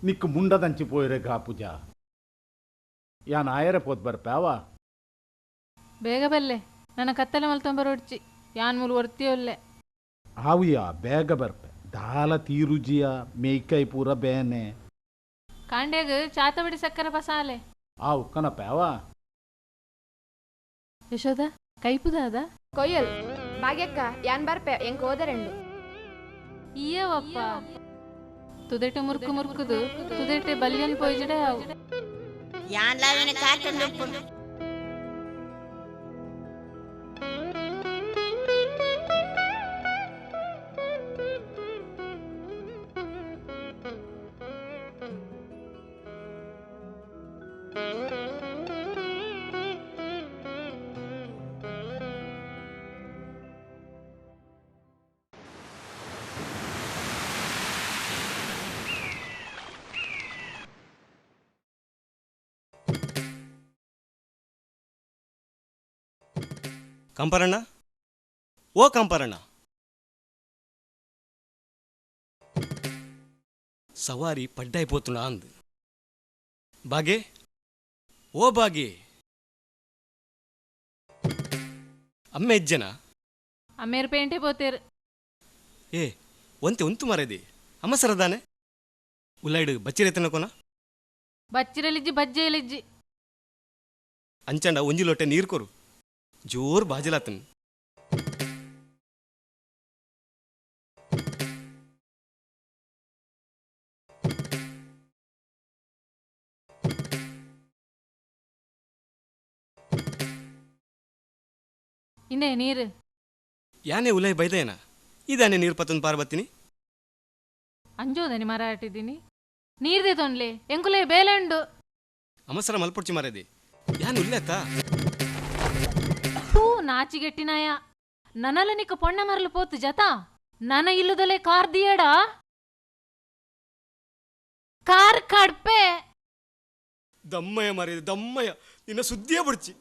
ನಿಕ್ಕು ಮುಂಡದಂಚಿ ಪೋಯಿರೆ ಗಾಪುಜ ಯಾನ್ ಆಯರೆ ಪೋತ್ ಬರ್ಪಾವ. ಬೇಗ ಬಲ್ಲೆ, ನನ್ನ ಕತ್ತಲೆ ಮಲ್ತೊಂಬರೋಡ್ಚಿ ಯಾನ್ ಮೂಲು ಒರ್ತಿಯೊಲ್ಲೆ. ಆವಿಯ ಬೇಗ ಬರ್ಪೆ, ದಾಲ ತೀರುಜಿಯ ಮೇಯ್ಕೈ ಪೂರ ಬೇನೆ. ಕಾಂಡ್ಯಾಗ ಚಾತಬಡಿ ಸಕ್ಕರೆ ಪಸಾಲೆ. ಆವು ಕನಪಾವ. ಯಶೋದ ಕೈಪುದಾದ ಕೊಯ್ಯಲ್ ಭಾಗ್ಯಕ್ಕ ಯಾನ್ ಬರ್ಪೆ ಎಂಕ್ ಹೋದರೆಂಡು. ಇಯ್ಯವಪ್ಪ ತುದೆಟೆ ಮುರ್ಕು ಮುರ್ಕುದು ತುದೆಟೆ ಬಲ್ಯನ್ ಪೋಯ್ಜಡೆ ಅವು. ಯಾನ್ಲಾವೆನ ಕಾಟಂದುಪ್ಪುಂಡು. ಕಂಪರಣ್ಣ, ಓ ಕಂಪರಣ್ಣ, ಸವಾರಿ ಪಡ್ಡಾಯಿಪೋತುಂಡ ಅಂದು. ಬಾಗೆ, ಓ ಬಾಗೆ, ಅಮ್ಮ ಇಜ್ಜನ? ಅಮ್ಮೇರು ಪೇಂಟೆ ಪೋತೇರು. ಏ ಒಂತೆ ಉಂತು ಮರದಿ ಅಮ್ಮ ಸರದಾನೆ ಉಲ್ಲೈಡು ಬಚ್ಚಿರೈತನ ಕೋನ. ಬಚ್ಚಿರಲಿಜ್ಜಿ ಬಜ್ಜೆಯಲಿಜ್ಜಿ. ಅಂಚಂಡ ಒಂಜಿ ಲೋಟೆ ನೀರು ಕೊರು, ಜೋರ್ ಬಾಜಲಾತನ್. ಇಂದೇ ನೀರು. ಯಾನೇ ಉಲೈ ಬೈದೇನ ಇದಾನೆ ನೀರು ಪತ್ತೊಂದು ಪಾರ್ಬತ್ತಿನಿ. ಅಂಜೋದನಿ ಮರ ಆಟಿದ್ದೀನಿ ನೀರ್ದೆ ತೊಂಡ್ಲೆ ಎಂಕುಲೆ ಬೇಲೆಂಡು. ಅಮಸರ ಮಲ್ಪೊಡ್ಚಿ ಮಾರದಿ ಯಾನ್ ಉಲ್ಲೇತಾ. ಥೂ ನಾಚಿಗೆಟ್ಟಿನಾಯ, ನನಲ ನಿಕ್ಕ ಪೊಣ್ಣ ಮರಲು ಪೋತು ಜತಾ ನನ ಇಲ್ಲದಲೆ ಕಾರ್ ದಿಯಡ ಕಾರ್ ಕಡ್ಪೆ. ದಮ್ಮಯ್ಯ ಮಾರಿದೆ ದಮ್ಮಯ್ಯ, ನಿನ್ನ ಸುದ್ದಿಯೇ ಬುಡ್ಚಿ.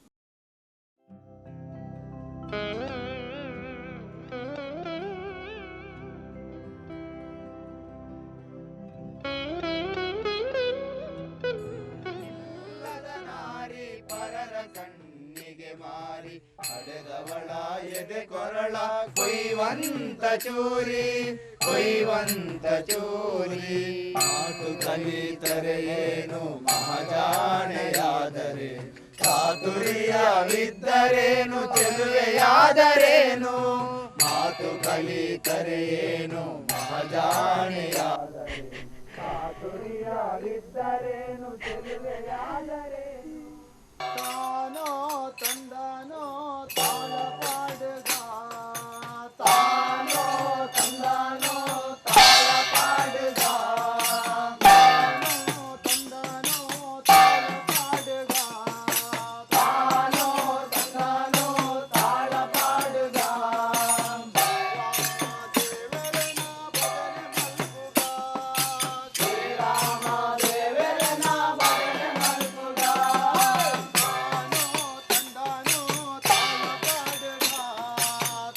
ಮಾರಿ ಪಡೆದವಳ ಎದೆ ಕೊರಳ ಕೊಯ್ವಂತ ಚೂರಿ ಕೊಯ್ವಂತ ಚೂರಿ. ಮಾತು ಕಲಿತರೆ ಏನು ಮಹಾಜಾಣೆಯಾದರೆ, ಚಾತುರ್ಯವಿದ್ದರೇನು ಚೆಲುವೆಯಾದರೇನು. ಮಾತು ಕಲಿತರೆ ಏನು ಮಹಾಜಾಣೆಯಾದರೆ, ಚಾತುರ್ಯವಿದ್ದರೇನು ಚೆಲುವೆಯಾದರೇನು. ತಾನೋ ತಂದಾನೋ ತಾಳ ಪಾಡುಗ, ತಾನೋ ತಂದಾನೋ ತಾಳ ಪಾಡುಗ, ತಾನೋ ತಂದಾನೋ ತಾಳ ಪಾಡುಗ, ತಾನೋ ತಂದಾನೋ ತಾಳ ಪಾಡುಗ. ಶ್ರೀರಾಮ ದೇವರನ ಭಜನೆ ಮಲ್ಪುಗ,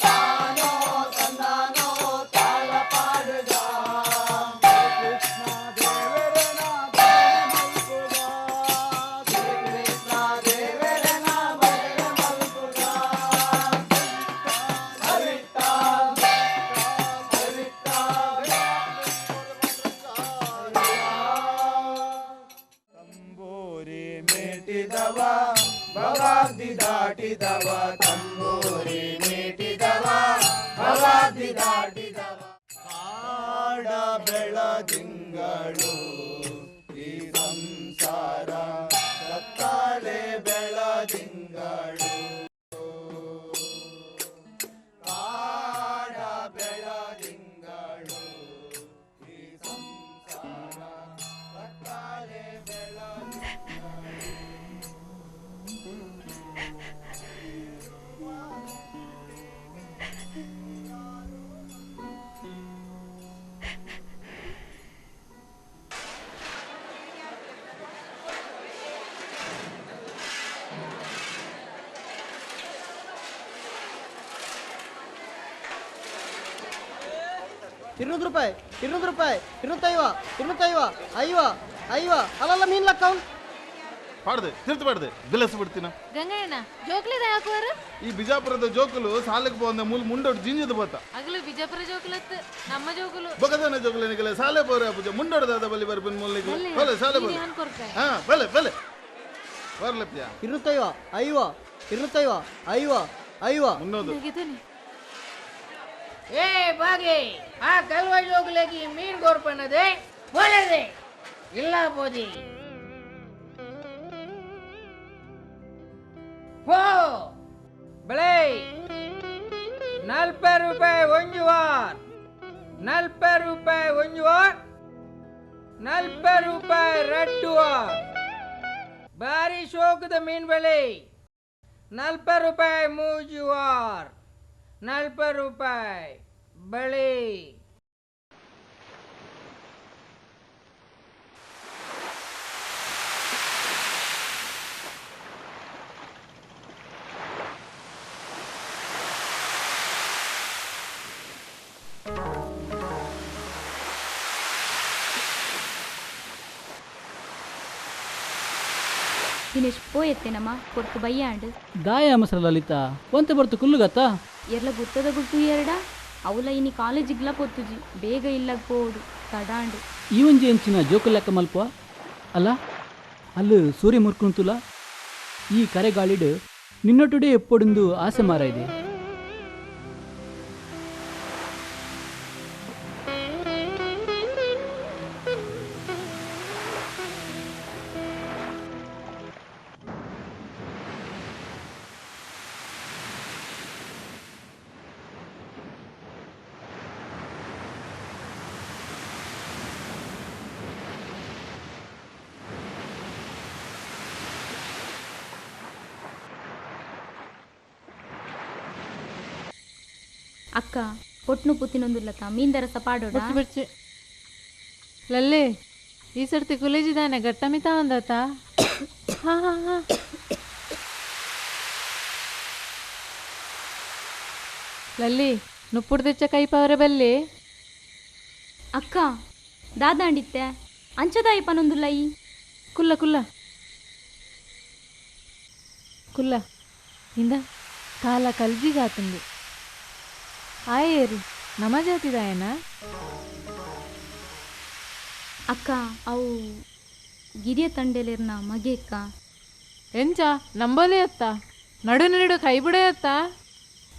ತಾನೋ ತಂದಾನೋ ತಾಳ ಪಾಡುಗ. ಕೃಷ್ಣ ದೇವರನ ಭಜನೆ ಮಲ್ಪುಗ, ಶ್ರೀಕೃಷ್ಣ ದೇವರನ ಭಜನೆ ಮಲ್ಪುಗ. ಹರಿತ ಹರಿತ ತಂಬೂರಿ ಮೀಟಿದವ ಭವಾಬ್ದಿ ದಾಟಿದವ, ತಂಬೂರಿ ಮೀಟಿದವ ಭವಾಬ್ದಿ ದಾಟಿದವ. ಕಾಡ ಬೆಳದಿಂಗಳು ಈ ಸಂಸಾರ ಕತ್ತಾಳೆ ಬೆಳದಿಂಗಳು, ಕಾಡ ಬೆಳದಿಂಗಳು ಈ ಸಂಸಾರ ಕತ್ತಾಳೆ ಬೆಳದಿಂಗಳು. 200 ರೂಪಾಯಿ 200 ರೂಪಾಯಿ 250 250 50 50 ಅಲ್ಲಲ್ಲ ಮೀನ್ ಲಕ್ಕ ಪಾಡ್ದೆ ತಿರ್ತು ಪಾಡ್ದೆ ಬಿಲಸು ಬಿಡ್ತೀನ ಗಂಗಯ್ಯಣ್ಣ ಜೋಕ್ಲಿದ ಯಾಕುವರು ಈ ಬಿಜಾಪುರದ ಜೋಕುಲು ಸಾಲಕ್ಕೆ ಪೋಂದ ಮೂಲ ಮುಂಡೋಡು ಜಿಂಜದ ಬೋತ ಅಗಲು ಬಿಜಾಪುರ ಜೋಕುಲತ್ತು ನಮ್ಮ ಜೋಕುಲು ಬೊಕದನ ಜೋಕುಲು ನಿಗಲೆ ಸಾಲೆ ಪೋರೆ ಪೂಜೆ ಮುಂಡೋಡದಾದ ಬಲಿ ಬರ್ಪಿನ ಮೂಲಿಗೆ ಬಲೆ ಸಾಲೆ ಬೋರೆ ಹಾ ಬಲೆ ಬಲೆ ಬರ್ಲಪ್ಪ 250 50 250 50 50 300 ಏ ಬಾಗಿ ಆ ಕಲ್ವ ಜೋಕುಲಗಿ ಮೀನ್ ಗೋರ್ಪನದೆ ಬೋಲದೆ ಇಲ್ಲ ಬೋದಿ ಪೋ ಬೆಳೆ 40 ರೂಪಾಯಿ ಒಂದು ವಾರ 40 ರೂಪಾಯಿ ಒಂದು ವಾರ 40 ರೂಪಾಯಿ ರೆಡ್ಡು ವಾರ ಭಾರಿ ಶೋಕದ ಮೀನು ಬೆಳೆ 40 ರೂಪಾಯಿ ಮೂಜು ವಾರ 40 ರೂಪಾಯಿ ಬೆಳೆ. ದಿನೇಶ್ ಪೋಯೆತ್ತೇನಮ್ಮ ಕೊರ್ತು ಬಯ್ಯಾಂಡು ದಾಯ ಮಸರ ಲಲಿತಾ ಒಂತೆ ಬರ್ತು ಕುಲ್ಲುಗತ್ತ ಎರ್ಲ ಗುರ್ತದ ಗುರ್ತು ಎರಡ ಅವಲ ಇನಿ ಕಾಲೇಜಿಗ್ಲ ಪೊತ್ತುಜಿ ಬೇಗ ಇಲ್ಲಗ್ ಪೋಡು ತಡಾಂಡು ಈ ಒಂಜಿ ಎಂಚಿನ ಜೋಕುಲೆಕ್ಕ ಮಲ್ಪ ಅಲ್ಲ ಅಲ್ಲು ಸೂರ್ಯ ಮುರ್ಕುಂತುಲ ಈ ಕರೆಗಾಳಿಡು ನಿನ್ನೊಟ್ಟುಡೆ ಎಪ್ಪೊಡುಂದು ಆಸೆ ಮಾರ ಇದೆ. ಅಕ್ಕ ಪೊಟ್ನು ಪುತ್ತಿನೊಂದುಲ್ಲತ ಮೀನ್ದರಸ ಪಾಡೋಡ ಬಿಡ್ಚಿ ಲಲ್ಲೆ ಈ ಸರ್ತಿ ಕುಲೇಜಿದಾನೆ ಗಟ್ಟಮಿತ ಒಂದಾತ. ಹಾ ಹಾ ಹಾ ಲಲ್ಲಿ ನುಪ್ಪುಡ್ದೆಚ್ಚ ಕೈಪಾವರೆ ಬಲ್ಲಿ. ಅಕ್ಕ ದಾದಾಂಡಿತ್ತೆ ಅಂಚದಾಯಿ ಪನೊಂದುಲ್ಲ ಈ ಕುಲ್ಲ ಕುಲ್ಲ ಕುಲ್ಲ ಇಂದ ಕಾಲ ಕಲ್ಜಿಗಾತಂದು ಆಯೇರಿ ನಮ ಜಾತಿದಾಯನ. ಅಕ್ಕ ಅವು ಗಿರಿಯ ತಂಡೇಲಿರ್ನ ಮಗೆಕ್ಕ ಎಂಚ ನಂಬೋಲೆ ಅತ್ತ ನಡು ನಡು ಕೈ ಬಿಡೆಯತ್ತ.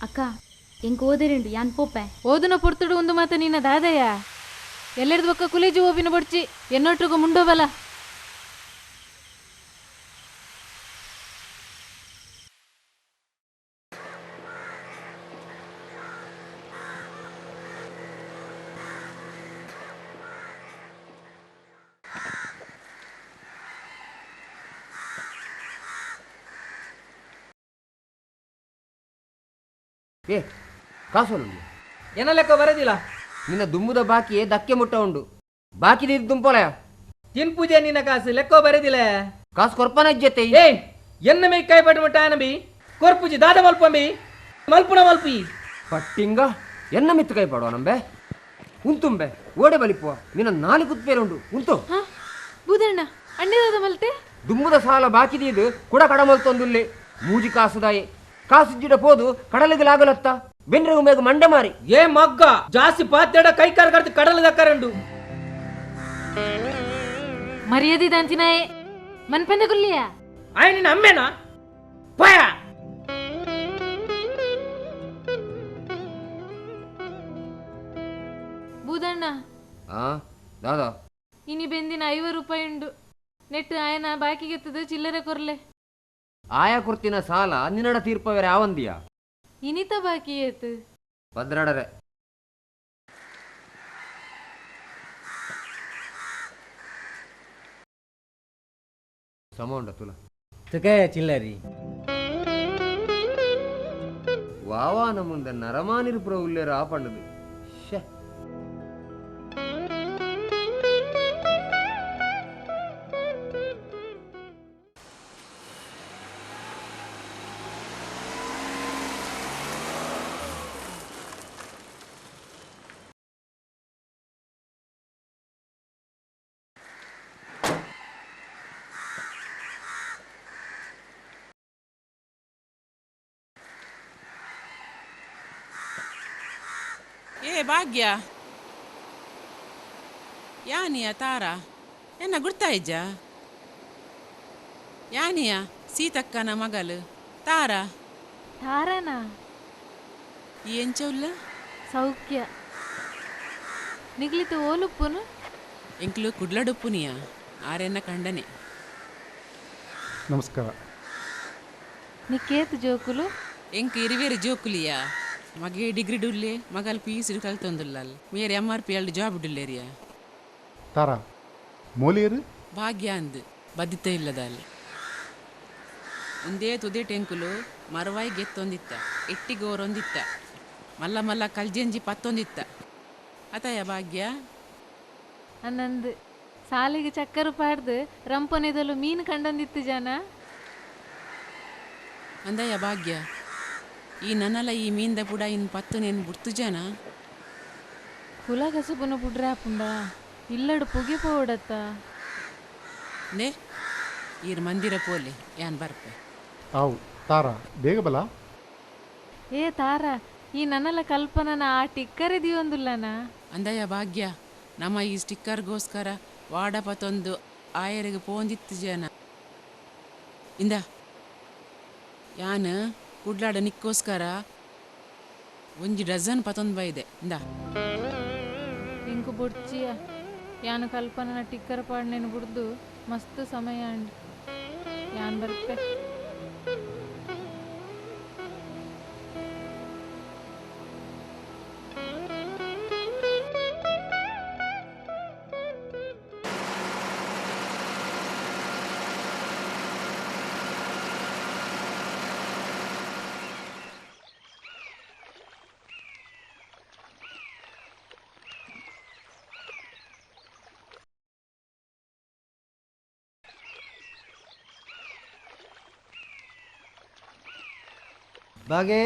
ಅಕ್ಕ ಎಂಕ್ ಓದರೆಂಡು ಯಾನ್ ಪೋಪೆ ಓದುನ ಪೊರ್ತುಡು ಒಂದು ಮಾತ ನಿನ್ನ ದಾದಯ್ಯ ಎಲ್ಲೆರ್ದು ಬೊಕ್ಕ ಕುಲೇಜು ಓಬಿನ ಬೊಡ್ಚಿ ಎನ್ನೊಟ್ಟಿಗೂ ಮುಂಡೋಬಲ. ಏ ಕಾಸು ಏನ ಲೆಕ್ಕ ಬರೋದಿಲ್ಲ ನಿನ್ನ ದುಮ್ಮುದ ಬಾಕಿ ದಕ್ಕೆ ಮುಟ್ಟ ಉಂಡು ಬಾಕಿ ದುಂಪೋಲಯ ತಿನ್ ಪೂಜೆ ನಿನ್ನ ಕಾಸು ಲೆಕ್ಕ ಬರೋದಿಲ್ಲ ಕಾಸು ಕೊರ್ಪನ ಜೊತೆ ಏ ಎನ್ನ ಮೇ ಕೈ ಪಟ್ಟು ಮುಟ್ಟ ಬಿ ಕೊರ್ಪುಜಿ ದಾದ ಮಲ್ಪಂಬಿ ಮಲ್ಪುನ ಮಲ್ಪಿ ಪಟ್ಟಿಂಗ ಎನ್ನ ಮಿತ್ತು ಕೈ ಪಡುವ ನಂಬೆ ಉಂತುಂಬೆ ಓಡೆ ಬಲಿಪುವ ನಿನ್ನ ನಾಲಿ ಕುತ್ಪೇರೆ ಉಂಡು ಉಂತು ಬೂದಣ್ಣ ಅಣ್ಣಿದಾದ ಮಲ್ತೆ ದುಮ್ಮುದ ಸಾಲ ಬಾಕಿದೀದು ಕುಡ ಕಡ ಮಲ್ತೊಂದುಲ್ಲೆ ಮೂಜಿ ಕಾಸುದಾಯಿ ಕಾಸು ಜಿಡ ಪೋದು ಕಡಲಿಗೆ ಲಾಗಲತ್ತ ಬೆನ್ರಿ ಉಮೇಗ ಮಂಡೆ ಮಾರಿ ಏ ಮಗ್ಗ ಜಾಸ್ತಿ ಪಾತ್ರೆಡ ಕೈ ಕಾರ್ ಕಡ್ದು ಕಡಲ ದಕ್ಕರಂಡು ಮರ್ಯಾದೆ ದಾಂತಿನಾಯೆ ಮನ್ಪೆಂದ ಗುಲ್ಲಿಯ ಆಯ್ ನಿನ್ನ ಅಮ್ಮೇನಾ ಪಯ ಬೂದಣ್ಣ ಆ ದಾದಾ ಇನಿ ಬೆಂದಿನ 50 ರೂಪಾಯಿ ಉಂಡು ನೆಟ್ಟು ಆಯನ ಬಾಕಿಗೆತ್ತದು ಚಿಲ್ಲರೆ ಕೊರ್ಲೆ ಆಯಾ ಕುರ್ತಿನ ಸಾಲ ನಿನ್ನಡ ತೀರ್ಪವೇರೆ ಆವಂದಿಯ ಇನಿತ ಬಾಕಿ ಏತು ಪದ್ರಡರೆ ಸಮೌಂಡ ತುಲ ತುಕಯ ಚಿಲ್ಲರಿ ವಾವಾನ ಮುಂದೆ ನರಮಾನಿರುಪುರ ಉಲ್ಲೇರ ಆಪಂಡದು ಶೇ. ಏ ಭಾಗ್ಯ ಯಾನಿಯ ತಾರಾ ಎನ್ನ ಗುರ್ತಾಯಿಜ್ಜ ಯಾನಿಯ ಸೀತಕ್ಕನ ಮಗಲು ತಾರಾ ತಾರನಾ ಈ ಎಂಚ ಉಲ್ಲ ಸೌಖ್ಯ ನಿಗ್ಲಿತ ಓಲುಪ್ಪುನು ಎಂಕ್ಲು ಕುಡ್ಲಡುಪ್ಪುನಿಯ ಆರೆನ್ನ ಕಂಡನೆ ನಮಸ್ಕಾರ. ನಿಕ್ಕೇತ್ ಜೋಕುಲು ಎಂಕ್ ಇರಿವೇರು ಜೋಕುಲಿಯ ಮಗೆ ಡಿಗ್ರಿ ಡುಲ್ಲೆ ಮಗಲ್ ಪಿ ಯು ಸಿ ಕಲ್ತೊಂದುಲ್ಲಲ್ ಮೇರೆ ಎಮ್ ಆರ್ ಪಿ ಎಲ್ ಜಾಬ್ ಡುಲ್ಲೇರಿಯ. ತಾರಾ ಮೋಲಿಯರು ಭಾಗ್ಯ ಅಂದ್ ಬದಿತ ಇಲ್ಲದಲ್ಲ ಒಂದೇ ತುದೆ ಟೆಂಕುಲು ಮರವಾಯಿ ಗೆತ್ತೊಂದಿತ್ತ ಎಟ್ಟಿಗೋರೊಂದಿತ್ತ ಮಲ್ಲ ಮಲ್ಲ ಕಲ್ಜಂಜಿ ಪತ್ತೊಂದಿತ್ತ ಅತಯ ಭಾಗ್ಯ ಅನ್ನಂದು ಸಾಲಿಗೆ ಚಕ್ಕರು ಪಾಡ್ದು ರಂಪೊನೆದಲು ಮೀನು ಕಂಡೊಂದಿತ್ತು ಜನ. ಅಂದಯ್ಯ ಭಾಗ್ಯ ಈ ನನ್ನಲ ಈ ಮೀನ್ದ ಪುಡ ಇನ್ ಪತ್ತು ನೇನು ಬುಡ್ತು ಜನ. ಕುಲ ಕಸುಬುನ ಪುಡ್ರೆ ಪುಂಡ ಇಲ್ಲಡು ಪುಗೆ ಪೋಡತ್ತ ನೇ ಈರ್ ಮಂದಿರ ಪೋಲೆ ಯಾನ್ ಬರ್ಪೆ. ಆವು ತಾರಾ ಬೇಗ ಬಲ. ಏ ತಾರಾ ಈ ನನ್ನಲ ಕಲ್ಪನನ ಆ ಟಿಕ್ಕರೆ ದಿಯೊಂದುಲ್ಲನ. ಅಂದಯ್ಯ ಭಾಗ್ಯ ನಮ್ಮ ಈ ಸ್ಟಿಕ್ಕರ್ಗೋಸ್ಕರ ವಾಡ ಪತೊಂದು ಆಯರಿಗೆ ಪೋಂದಿತ್ತು ಜನ. ಇಂದ ಯಾನ್ ಕುಡ್ಲಾಡ ನಿಕ್ಕೋಸ್ಕರ ಒಂಜಿ ಡಜನ್ ಪತೊಂದು ಬೈದೆ ಇಂದ. ಇಂಕು ಬೊಡ್ಚಿಯ ಯಾನು ಕಲ್ಪನನ ಟಿಕ್ಕರ್ ಪಾಡ್ನೇನು ಬುಡ್ದು ಮಸ್ತ್ ಸಮಯ ಅಂಡ್ ಯಾನ್ ಬರ್ಪೆ. ಬಾಗೆ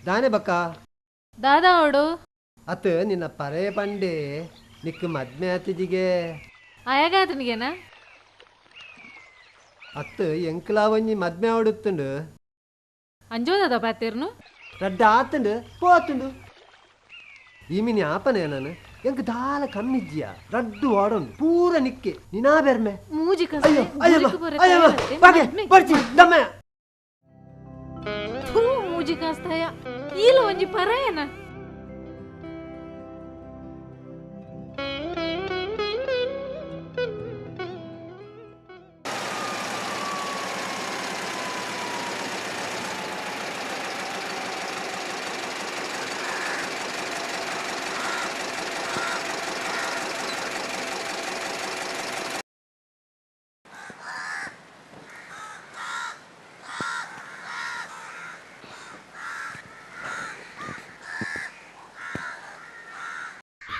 ದಾನೆ ಬಕ್ಕ ದಾದಾ ಅವಡು ಅತ್ ನಿನ್ನ ಪರೆ ಪಂಡೆ ನಿಕ್ ಮದ್ಮೆ ಆತಿಜಿಗೆ ಆಯಾಗಾತನಿಗೆನಾ ಅತ್ ಎಂಕ್ಲಾ ಒಂಜಿ ಮದ್ಮೆ ಆಡುತ್ತುಂಡು ಅಂಜೋದದ ಪಾತೇರ್ನು ರಡ್ಡ ಆತುಂಡು ಪೋತುಂಡು ಈ ಮಿನಿ ಆಪನೆ ನಾನು ಎಂಕ್ ದಾಲ ಕಮ್ಮಿಜ್ಜಿಯ ರಡ್ಡು ವಾಡೊಂದು ಪೂರ ನಿಕ್ಕೆ ನಿನಾ ಬೆರ್ಮೆ ಮೂಜಿ ಅಯ್ಯೋ ಅಯ್ಯೋ ಅಯ್ಯೋ ಬಾಗೆ ಬರ್ಚಿ ದಮ್ಮೆ ಥೂ ಮೂಜಿ ಕಾಸ್ತಾಯ ಈಲ ಒಂಜಿ ಪರಾಯನ.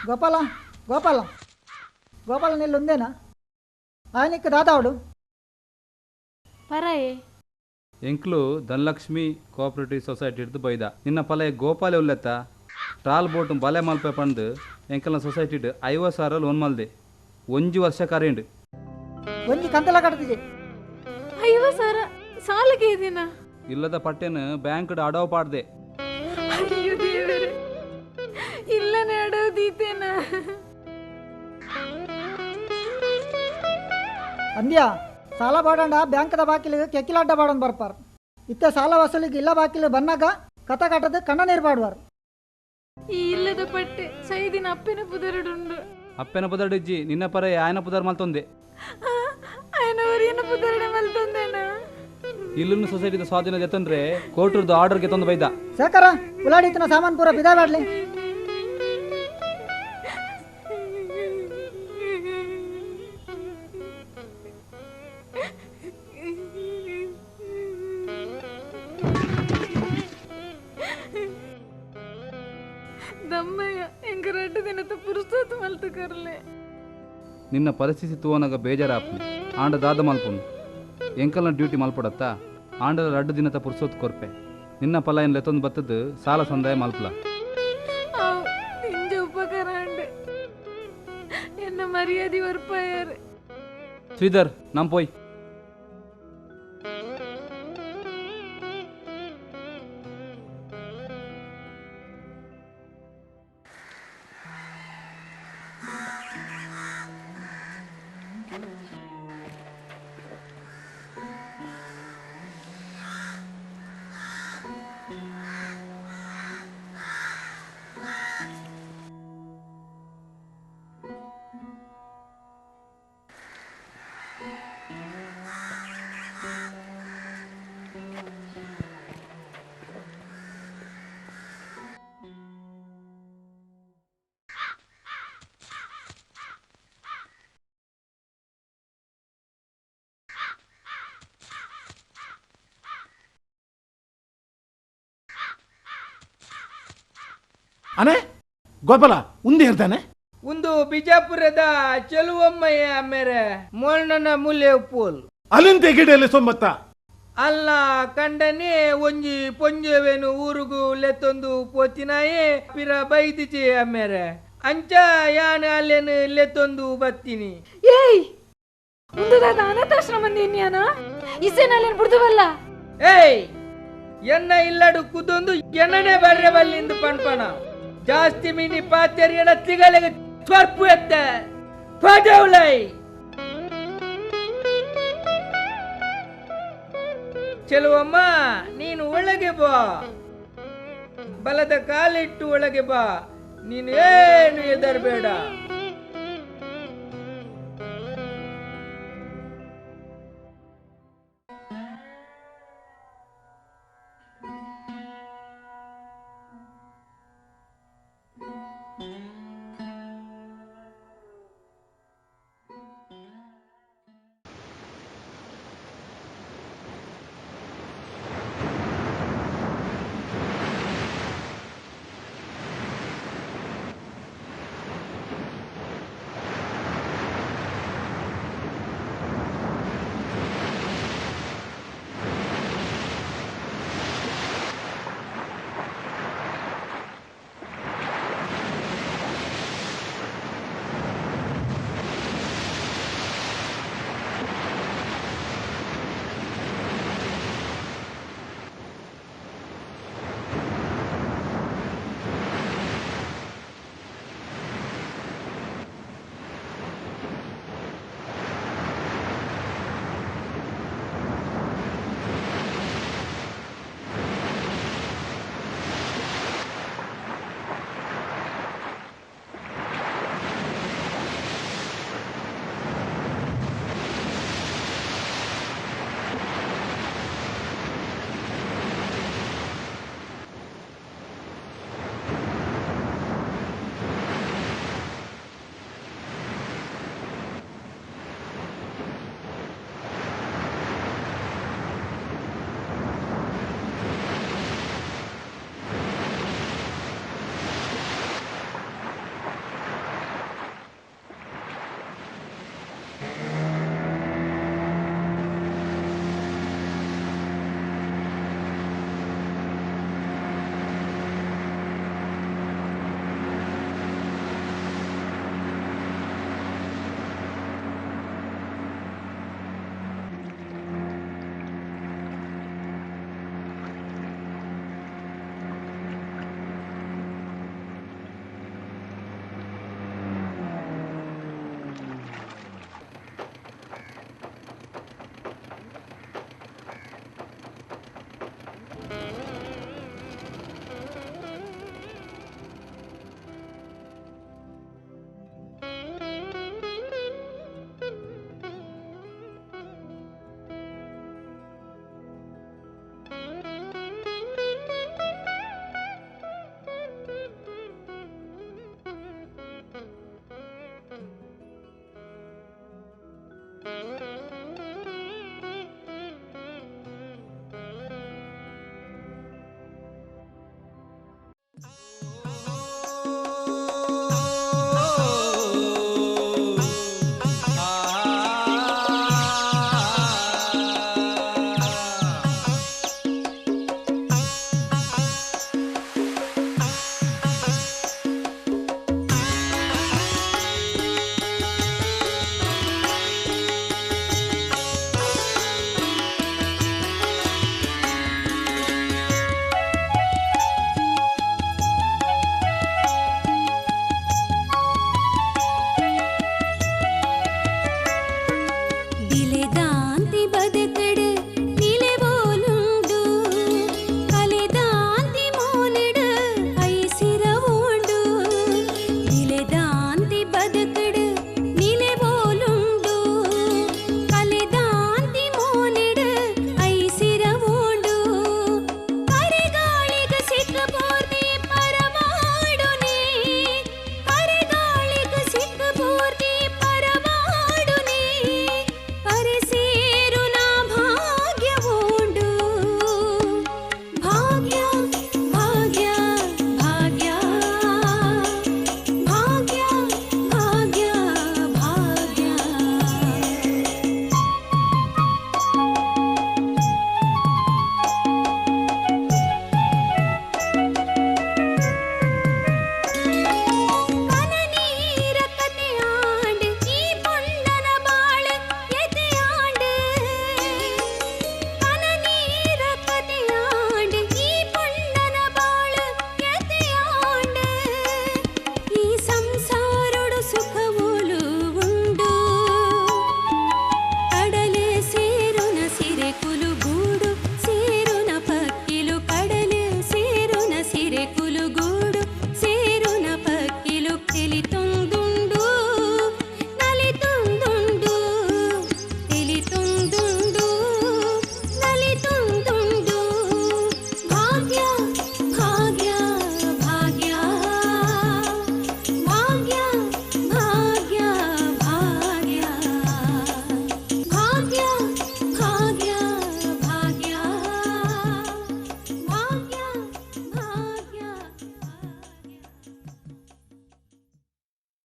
ಗೋಪಾಲ ಗೋಪಾಲ ಗೋಪಾಲ ನಿಲ್ಲುಂದೇನಾ ఆయనకి దాదావుడు ಪರಾಯೆ ಎಂಕ್ಲು ಧನಲಕ್ಷ್ಮಿ ಕೋಆಪರೇಟಿವ್ ಸೊಸೈಟಿ ಹಿಡ್ದು ಬೈದ ನಿನ್ನ ಪಲ ಗೋಪಾಲೆ ಉಲ್ಲೆತ್ತ ಟ್ರಾಲ್ ಬೋಟ್ ಬಲೆ ಮಲ್ಪೆ ಪಂದು ಎಂಕಲ್ನ ಸೊಸೈಟಿ 50,000 ಲೋನ್ ಮಲ್ದೆ ಒಂಜಿ ವರ್ಷ ಕರೆಂಡು ಒಂಜಿ ಕಂತಲ ಕಟ್ಟದಿಜೆ 50,000 ಸಾಲಕ್ಕೆ ಇದೀನ ಇಲ್ಲದ ಪಟ್ಟೆನ ಬ್ಯಾಂಕ್ ಅಡವು ಪಾಡ್ದೆ. ಅಯ್ಯೋ ದೇವರೇ ಇಲ್ಲನೆ ಅಡವು ದೀತೇನ ಅಂದ್ಯಾ ಸಾಲ ಬಾಡಂಡ ಬ್ಯಾಂಕ್ದ ಬಾಕಿಲಿಗೆ ಕೆಕ್ಕಿಲಾಟ ಬಾಡನ್ ಬರ್ಪಾರ್ ಇತ್ತ ಸಾಲ ವಸೂಲಿಗೆ ಇಲ್ಲ ಬಾಕಿಲು ಬನ್ನಾಗ ಕಥ ಕಟ್ಟದ ಕಣ್ಣ ನೀರು ಬಾಡುವಾರ್. ಈ ಇಲ್ಲದ ಪಟ್ಟೆ ಸೈದಿನ ಅಪ್ಪೆನ ಪುದರಡುಂಡು. ಅಪ್ಪೆನ ಪುದರಡಿಜ್ಜಿ ನಿನ್ನ ಪರ ಆಯನ ಪುದರ್ ಮಲ್ತೊಂದೆ ಆಯನವರಿಯನ ಪುದರಡೆ ಮಲ್ತೊಂದೇನ ಇಲ್ಲನ್ನು ಸೊಸೈಟಿದ ಸ್ವಾಧೀನ ಜೊತಂದ್ರೆ ಕೋರ್ಟದ ಆರ್ಡರ್ಗೆ ತಂದು ಬೈದ. ಸೇಕರ ಉಲಾಡಿತನ ಸಾಮಾನ್ ಪೂರ ಬಿದಾ ಬಾಡ್ಲಿ. ದಮ್ಮಯ್ಯ ಎಂಕ ರಡ್ಡು ದಿನದ ಪುರುಸೋತು ಮಲ್ತು ಕರ್ಲೆ. ನಿನ್ನ ಪರಿಸ್ಥಿತಿ ತೂವನಾಗ ಬೇಜಾರಾಪ್ನಿ ಆಂಡ ದಾದ ಮಲ್ಪುನು ಎಂಕಲ್ನ ಡ್ಯೂಟಿ ಮಲ್ಪಡತ್ತಾ ಆಂಡಲ ರಡ್ಡು ದಿನದ ಪುರುಸೋತ್ ಕೊರ್ಪೆ ನಿನ್ನ ಫಲ ಏನು ಲೆತ್ತೊಂದು ಬತ್ತದ್ದು ಸಾಲ ಸಂದಾಯ ಮಲ್ಪಲ. ನಿಂಜ ಉಪಕಾರ ಅಂಡೆ ಎನ್ನ ಮರ್ಯಾದೆ ಒರ್ಪಾಯಾರೆ. ಶ್ರೀಧರ್ ನಮ್ ಪೋಯ್. ಅನೆ ಗೋಪಾಲ ಉಂದು ಹೇಳ್ತಾನೆ. ಒಂದು ಬಿಜಾಪುರದ ಚೆಲುವಮ್ಮಯ್ಯ ಮೇರೆ ಮೋಲ್ನನ ಮೂಲೆ ಪೋಲ್. ಅಲ್ಲಿಂದ ಗಿಡಯಲ್ಲಿ ಸೊಂಬತ್ತ. ಅಲ್ಲ ಕಂಡನೆ ಒಂಜಿ ಪೊಂಜೆವೇನು ಊರುಗು ಲೆತ್ತೊಂದು ಪೋತಿನಾಯೇ ಪಿರ ಬೈದಿಜೆ ಅಮ್ಮೇರೆ ಅಂಚ ಯಾನ್ ಅಲ್ಲೇನು ಲೆತ್ತೊಂದು ಬತ್ತೀನಿ. ಏಯ್ ಉಂದುದಾದ ಅನಾಥಾಶ್ರಮ ಇನ್ಯಾನ ಇಸೇನಲ್ಲಿ ಬಿಡ್ದುವಲ್ಲ. ಏಯ್ ಎನ್ನ ಇಲ್ಲಡು ಕುದೊಂದು ಎನ್ನನೆ ಬರ್ರೆ ಬಲ್ಲಿಂದು ಪಣ್ಪಣ ಜಾಸ್ತಿ ಮಿನಿ ಪಾತೆರಿಯಣ ತಿಗಲೆಗೆ ತ್ವರ್ಪು ಎತ್ತ ಪದೌಲೈ. ಚೆಲುವಮ್ಮ ನೀನು ಒಳಗೆ ಬಾ, ಬಲದ ಕಾಲಿಟ್ಟು ಒಳಗೆ ಬಾ, ನೀನು ಏನು ಎದರ್ಬೇಡ.